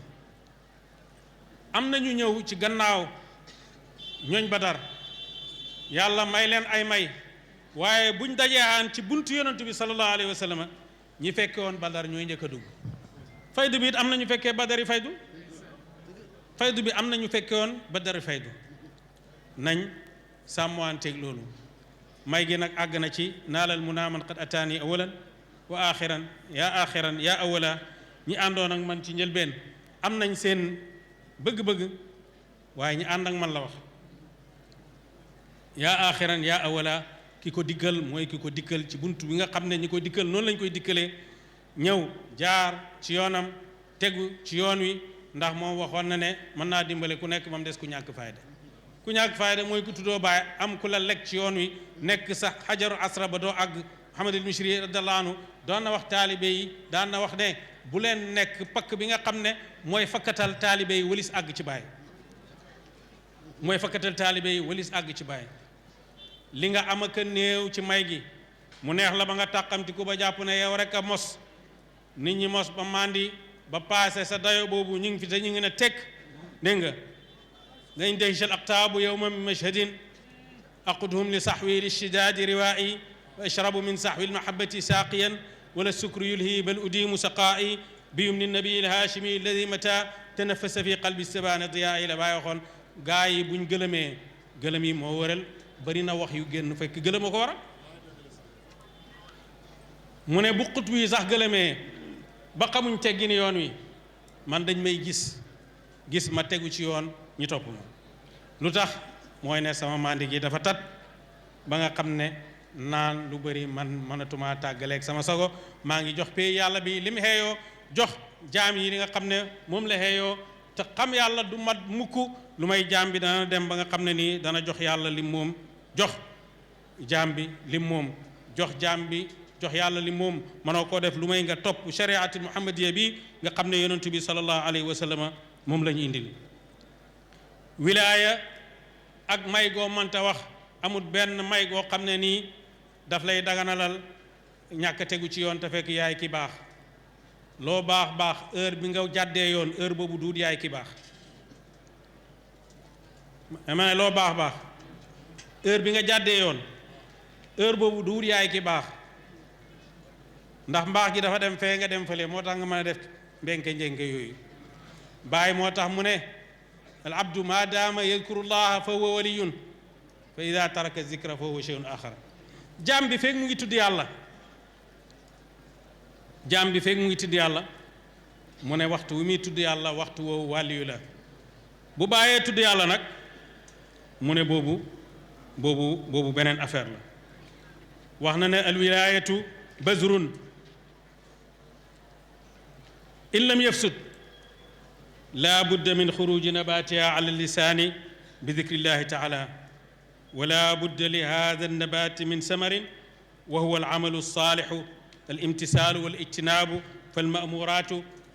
am na ñu ñëw ci gannaaw ñooñ Badar yàlla may leen ay may waaye buñ dajee aan ci buntu yonentu bi sallallahu alayhi wa sallam ñi fekke woon Badar ñooy njëkk a dugg faydu bi it am na ñu fekkee Badari faydu bi am na ñu fekke woon Badari faydu nañ sàmmanteeg loolu may gi nag àgg na ci naalal munaaman qad ataani awalan wa axiran yaa awala ñi àndoon ak man ci njëlbeen am nañ seen bëgg-bëgg waaye ñi ànd ak man la wax yaa axiran yaa awala ki ko diggal mooy ki ko dikkal ci buntu bi nga xam ne ñi ko dikkal noonu lañ koy dikkalee ñëw jaar ci yoonam tegu ci yoon wi ndax moom waxoon na ne mën naa dimbale ku nekk ba mu des ku ñàkk fayda mooy ku tuddoo Baay am ku la lekk ci yoon wi nekk sax xajaru asra ba doo àgg Muhammad al-Mishri radiyallahu anhu doon na wax taalibe yi daan na wax ne bu leen nekk pakk bi nga xam ne mooy fakkatal taalibe yi walis àgg ci Baay li nga am ak néew ci may gi mu neex la ba nga tàqamti ku ba jàpp ne yow rek a mos nit ñi mos ba mandi ba paase sa dayo boobu ñu ngi fi te ñu ngi ne tekk dégg nga dañ dehshal aqtaabu yawma min mashhadin aqudhum li sahwi lishidaadi riwaa'i wa ashrabu min sahwi lmahabati saaqiyan wala sukru yulhi bal udimu saqaa'i bi yumni nabii lhaashimi alladi mata tanafasa fi qalbi sabaana diyaa'i la bàyyi waxoon gaa yi buñ gëlëmee gëlëm yi moo waral bari na wax yu génn fekk gëlëm a ko waral mu ne bu xut wi sax gëlëmee ba xamuñ teggin yoon wi man dañ may gis ma tegu ci yoon ñu topp ma lu tax mooy ne sama mandi gi dafa tat ba nga xam ne naan lu bëri man mënatuma tàggaleeg sama sago maa ngi jox pay yàlla bi li mu xeeyoo jox jaam yi li nga xam ne moom la xeeyoo te xam yàlla du mat mukk lu may jaam bi dana dem ba nga xam ne nii dana jox yàlla lim moom jox jaam bi lim moom jox jaam bi jox yàlla li moom mënoo koo def lu may nga topp shariatul muhammadiya bi nga xam ne yonentu bi sallallahu alayhi wa sallam moom la ñu indil wilaaya ak may goo mënta wax amul benn may goo xam ne nii daf lay daganalal ñàkk tegu ci yoon te fekk yaay ki baax loo baax baax heure bi nga jàddee yoon heure boobu duut yaay ki baax ma ne loo baax baax heure bi nga jàddee yoon heure boobu duut yaay ki baax ndax mbaax gi dafa dem fee nga dem fële moo tax nga mën a def mbenke njënke yooyu bàyyi moo tax mu ne al abdu ma daama yadkurullaha fa huwa waliyun fa ida taraka zikra fa huwa shay'un axar jaam bi fekk mu ngi tudd yàlla jaam bi fekk mu ngi tudd yàlla mu ne waxtu wi muy tudd yàlla waxtu woowu wàlliyu la bu bàyyee tudd yàlla nag mu ne boobu beneen affaire la wax na ne alwilayatu bazrun in lam yafsud la budda min xuruji nabatiha ala lisani bi dikri llahi taala ولا بد لهذا النبات من ثمر وهو العمل الصالح الامتثال والاجتناب فالمأمورات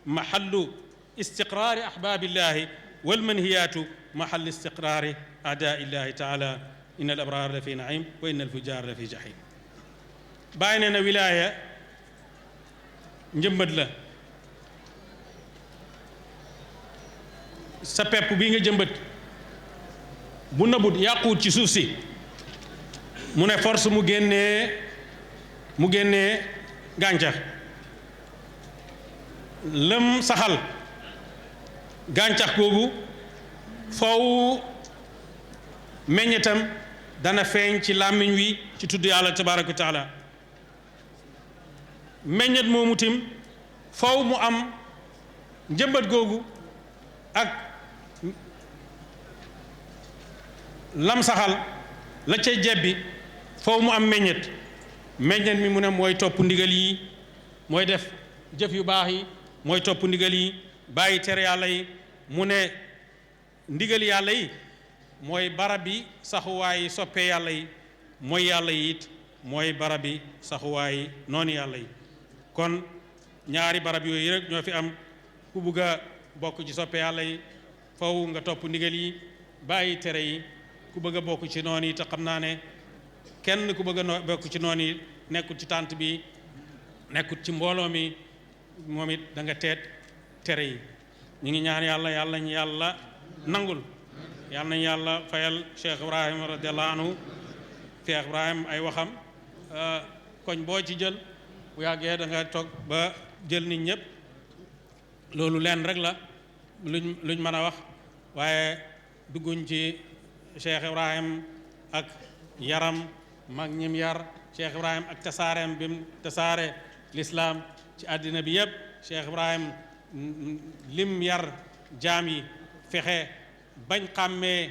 محل استقرار أحباب الله والمنهيات محل استقرار أعداء الله تعالى إن الأبرار لفي نعيم وإن الفجار لفي جحيم بيننا ولاية njëmbat la sa pepp bi nga jëmbat bu nëbut yàquwut ci suuf si mu ne force mu génnee gàncax lëm saxal gàncax googu faw meññetam dana feeñ ci làmmiñ wi ci tudd yàlla tabaraka wa taala meññet moomu tim faw mu am njëmbat googu ak lam saxal la ca jebbi foofu mu am meññet mi mu ne mooy topp ndigal yi mooy def jëf yu baax yi mooy topp ndigal yi bàyyi tere yàlla yi mu ne ndigal yàlla yi mooy barab bi saxuwaay yi soppee yàlla yi mooy yàlla yi it mooy barab bi saxuwaay yi noonu yàlla yi kon ñaari barab yooyu rek ñoo fi am ku bugg a bokk ci soppee yàlla yi faw nga topp ndigal yi bàyyi tere yi ku bëgg a bokk ci noonu yi te xam naa ne kenn ku bëgg a bokk ci noonu yi nekkut ci tànt bi nekkut ci mbooloo mi moom it da nga teet tere yi ñu ngi ñaan yàlla ñu yàlla nangul yàlla nañu yàlla fayal Cheikh Ibrahim radiallahu anhu Cheikh Ibrahim ay waxam koñ boo ci jël bu yàggee da nga toog ba jël nit ñëpp loolu leen rek la luñ mën a wax waaye dugguñ ci Cheikh Ibrahim ak yaram mag ñim yar Cheikh Ibrahim ak tasaareem bim tasaare l'islam ci àddina bi yëpp Cheikh Ibrahim lim yar jaam yi fexe bañ xàmmee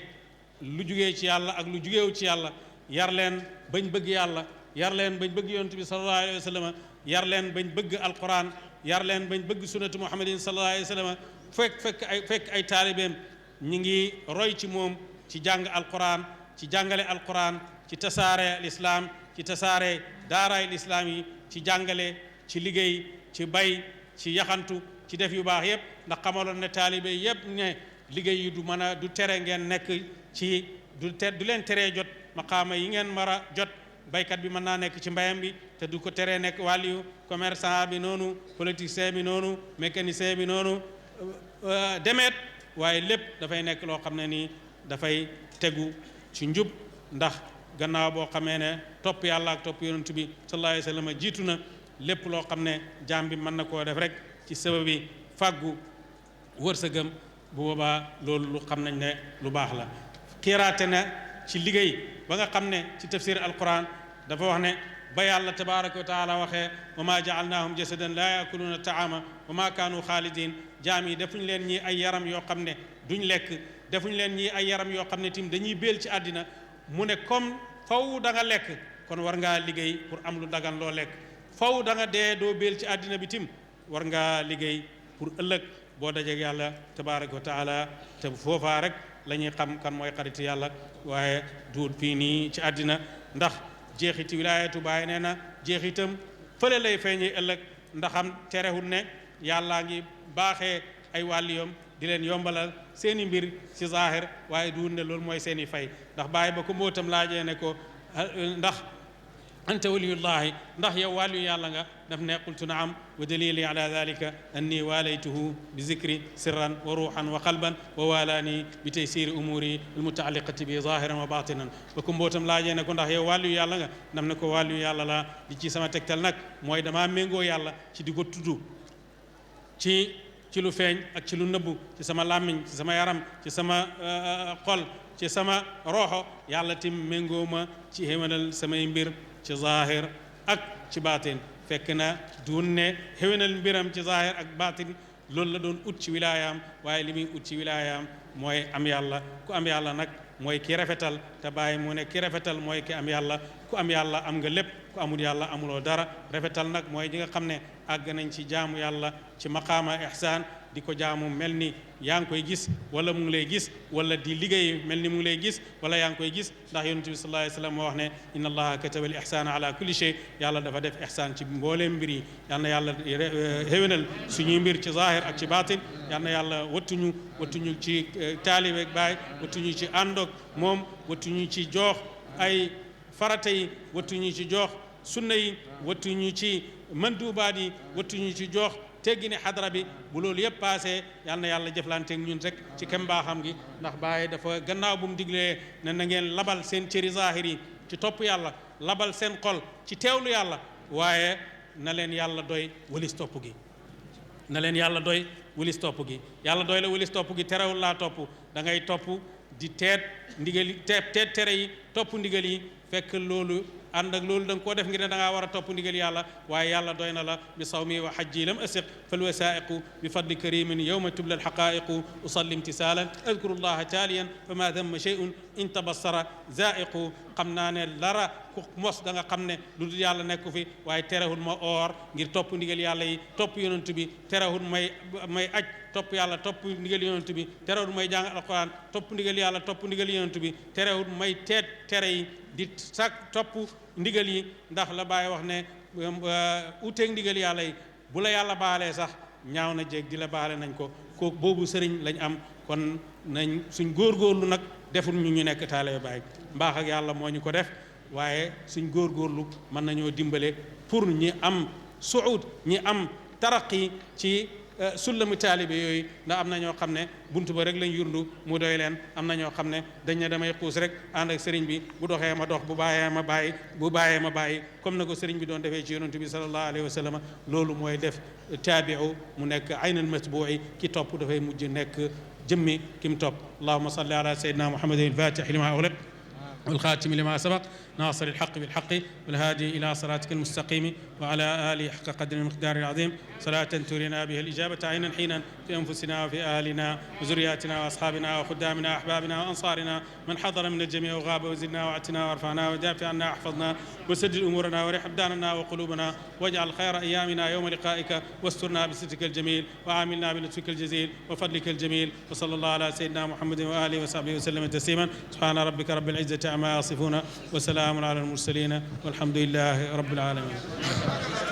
lu jugee ci yàlla ak lu jugeewu ci yàlla yar leen bañ bëgg yàlla yar leen bañ bëgg yonent bi sallallahu alayhi wa sallam yar leen bañ bëgg alquran yar leen bañ bëgg sunnatu muhammadin sallallahu alayhi wa sallam fekk ay taalibeem ñi ngi roy ci moom ci jàng alquran ci jàngale alquran ci tasaare lislaam ci tasaare daaraay lislaam yi ci jàngale ci liggéey ci bay ci yaxantu ci def yu baax yépp ndax xamaloon ne taalibe yépp ne liggéey yi du mën a du tere ngeen nekk ci du leen teree jot maqaama yi ngeen war a jot baykat bi mën naa nekk ci mbayam bi te du ko teree nekk wàlliyu commerçant bi noonu politicien bi noonu mécanicien bi noonu demeet waaye lépp dafay nekk loo xam ne nii dafay tegu ci njub ndax gannaaw boo xamee ne topp yàlla ak topp yonent bi sallallahu alayhi wa sallam jiitu na lépp loo xam ne jaam bi mën na koo def rek ci sababi fàggu wërsëgam bu boobaa loolu lu xam nañ ne lu baax la xiiraate na ci liggéey ba nga xam ne ci tafsir alquran dafa wax ne ba yàlla tabaraka wa taala waxee wa ma jaalnaahum jasadan laa yaakuluuna taama wa ma kaanu xaalidin jaam yi defuñ leen ñi ay yaram yoo xam ne duñ lekk defuñ leen ñi ay yaram yoo xam ne tim dañuy béel ci àddina mu ne comme faw da nga lekk kon war ngaa liggéey pour am lu dagan loo lekk faw da nga dee doo béel ci àddina bi tim war ngaa liggéey pour ëllëg boo dajeeg yàlla tabaraka wa taala te foofaa rek la ñuy xam kan mooy xaritu yàlla waaye duut fii nii ci àddina ndax jeexiti wilaayatu Baay nee na jeexitam fële lay feeñee ëllëg ndaxam terewul ne yàllaa ngi baaxee ay wàlliyom di leen yombalal seeni mbir ci zaahir waaye du ne loolu mooy seeni fay ndax bàyyi ba ko mbootam laajee ne ko ndax anta waliyullahi ndax yow wàllu yàlla nga daf ne qultu naam wa dalili ala dalika anni walaytuhu bi zikri sirran wa ruuxan wa qalban wa walaani bi taysiri umuri almutaalliqati bi zahiran wa batinan ba ko mbootam laajee ne ko ndax yow wàllu yàlla nga daf ne ko wàllu yàlla la di ci sama tegtal nag mooy damaa méngoo yàlla ci di ko tudd ci lu feeñ ak ci lu nëbbu ci sama làmmiñ ci sama yaram ci sama xol ci sama roxo yàlla tim méngoo ma ci xéwénal samay mbir ci zahir ak ci baatin fekk na duun ne xéwénal mbiram ci zahir ak baatin loolu la doon ut ci wilaayaam waaye li muy ut ci wilaayaam mooy am yàlla ku am yàlla nag mooy ki rafetal te bàyyi mu ne ki rafetal mooy ki am yàlla ku am yàlla am nga lépp ku amul yàlla amuloo dara rafetal nag mooy ñi nga xam ne àgg nañ ci jaamu yàlla ci maqaama ihsaan di ko jaamu mel ni yaa ngi koy gis wala mu ngi lay gis wala di liggéey mel ni mu ngi lay gis wala yaa ngi koy gis ndax yonent bi sallallahu alayhi wa sallam moo wax ne inna allaha kataba al ihsana ala kulli shay yàlla dafa def ihsaan ci mbooleem mbir yi yal na yàlla xéwénal suñuy mbir ci zahir ak ci baatin yal na yàlla wattuñu ci taalibe ak baay wattuñu ci àndoog moom wattuñu ci joox ay farata yi wattuñu ci joox sunna yi wattuñu ci mandubaat yi wattuñu ci joox teggi ne xadara bi bu loolu yëpp passé yal na yàlla jëflanteeg ñun rek ci kem baaxam gi ndax Baay dafa gannaaw bu mu diglee ne na ngeen labal seen cëri zahir yi ci topp yàlla labal seen xol ci teewlu yàlla waaye na leen yàlla doy walis topp gi na leen yàlla doy walis topp gi yàlla doy la walis topp gi terewul laa topp da ngay topp di teet ndigal yi teet tere yi topp ndigal yi fekk loolu ànd ak loolu da nga koo def ngir ne da ngaa war a topp ndigal yàlla waaye yàlla doy na la bi sawmi wa hajji lam asiq fal wasaiqu bi fadli karimin yawma tubla alxaqaiqu usalli imtisalan adkuru llaha taaliyan fa ma damma shay'un in tabassara zaiqu xam naa ne lara ku mos da nga xam ne lu dul yàlla nekku fi waaye terewul ma oor ngir topp ndigal yàlla yi topp yonent bi terewul may aj topp yàlla topp ndigal yonent bi terewul may jàng alquran topp ndigal yàlla topp ndigal yonent bi terewul may teet tere yi di sak topp ndigal yi ndax la Baay wax ne uteeg ndigal yàlla yi bu la yàlla baalee sax ñaaw na jéeg di la baale nañ ko kooku boobu sëriñ lañ am kon nañ suñ góorgóorlu nag deful ñu nekk taalibe Baay mbaax ak yàlla moo ñu ko def waaye suñ góorgóorlu mën nañoo dimbale pour ñi am suud ñi am taraqi ci sullamu taalibe yooyu ndax am na ñoo xam ne buntu ba rek lañ yurndu mu doy leen am na ñoo xam ne dañ ne damay xuus rek ànd ak sëriñ bi bu doxee ma dox bu bàyyee ma bàyyi comme na ko sëriñ bi doon defee ci yonent bi sallallahu alayhi wa sallam loolu mooy def taabiu mu nekk aynal matbu'i ki topp dafay mujj nekk jëmmi ki mu topp allahumma salli ala sayyidina muhammadin al-fatih lima ughliq والخاتم لما سبق ناصر الحق بالحق والهادي إلى صراطك المستقيم وعلى آله حق قدر المقدار العظيم صلاة ترينا بها الإجابة عينا حينا في أنفسنا وفي أهلنا وذرياتنا وأصحابنا وخدامنا وأحبابنا وأنصارنا من حضر من الجميع وغاب وزدنا وعتنا وارفعنا ودافع عنا واحفظنا وسدد أمورنا ورح أبداننا وقلوبنا واجعل خير أيامنا يوم لقائك واسترنا بسترك الجميل وعاملنا بلطفك الجزيل وفضلك الجميل وصلى الله على سيدنا محمد وآله وصحبه وسلم تسليما سبحان ربك رب العزة عما يصفون وسلام على المرسلين والحمد لله رب العالمين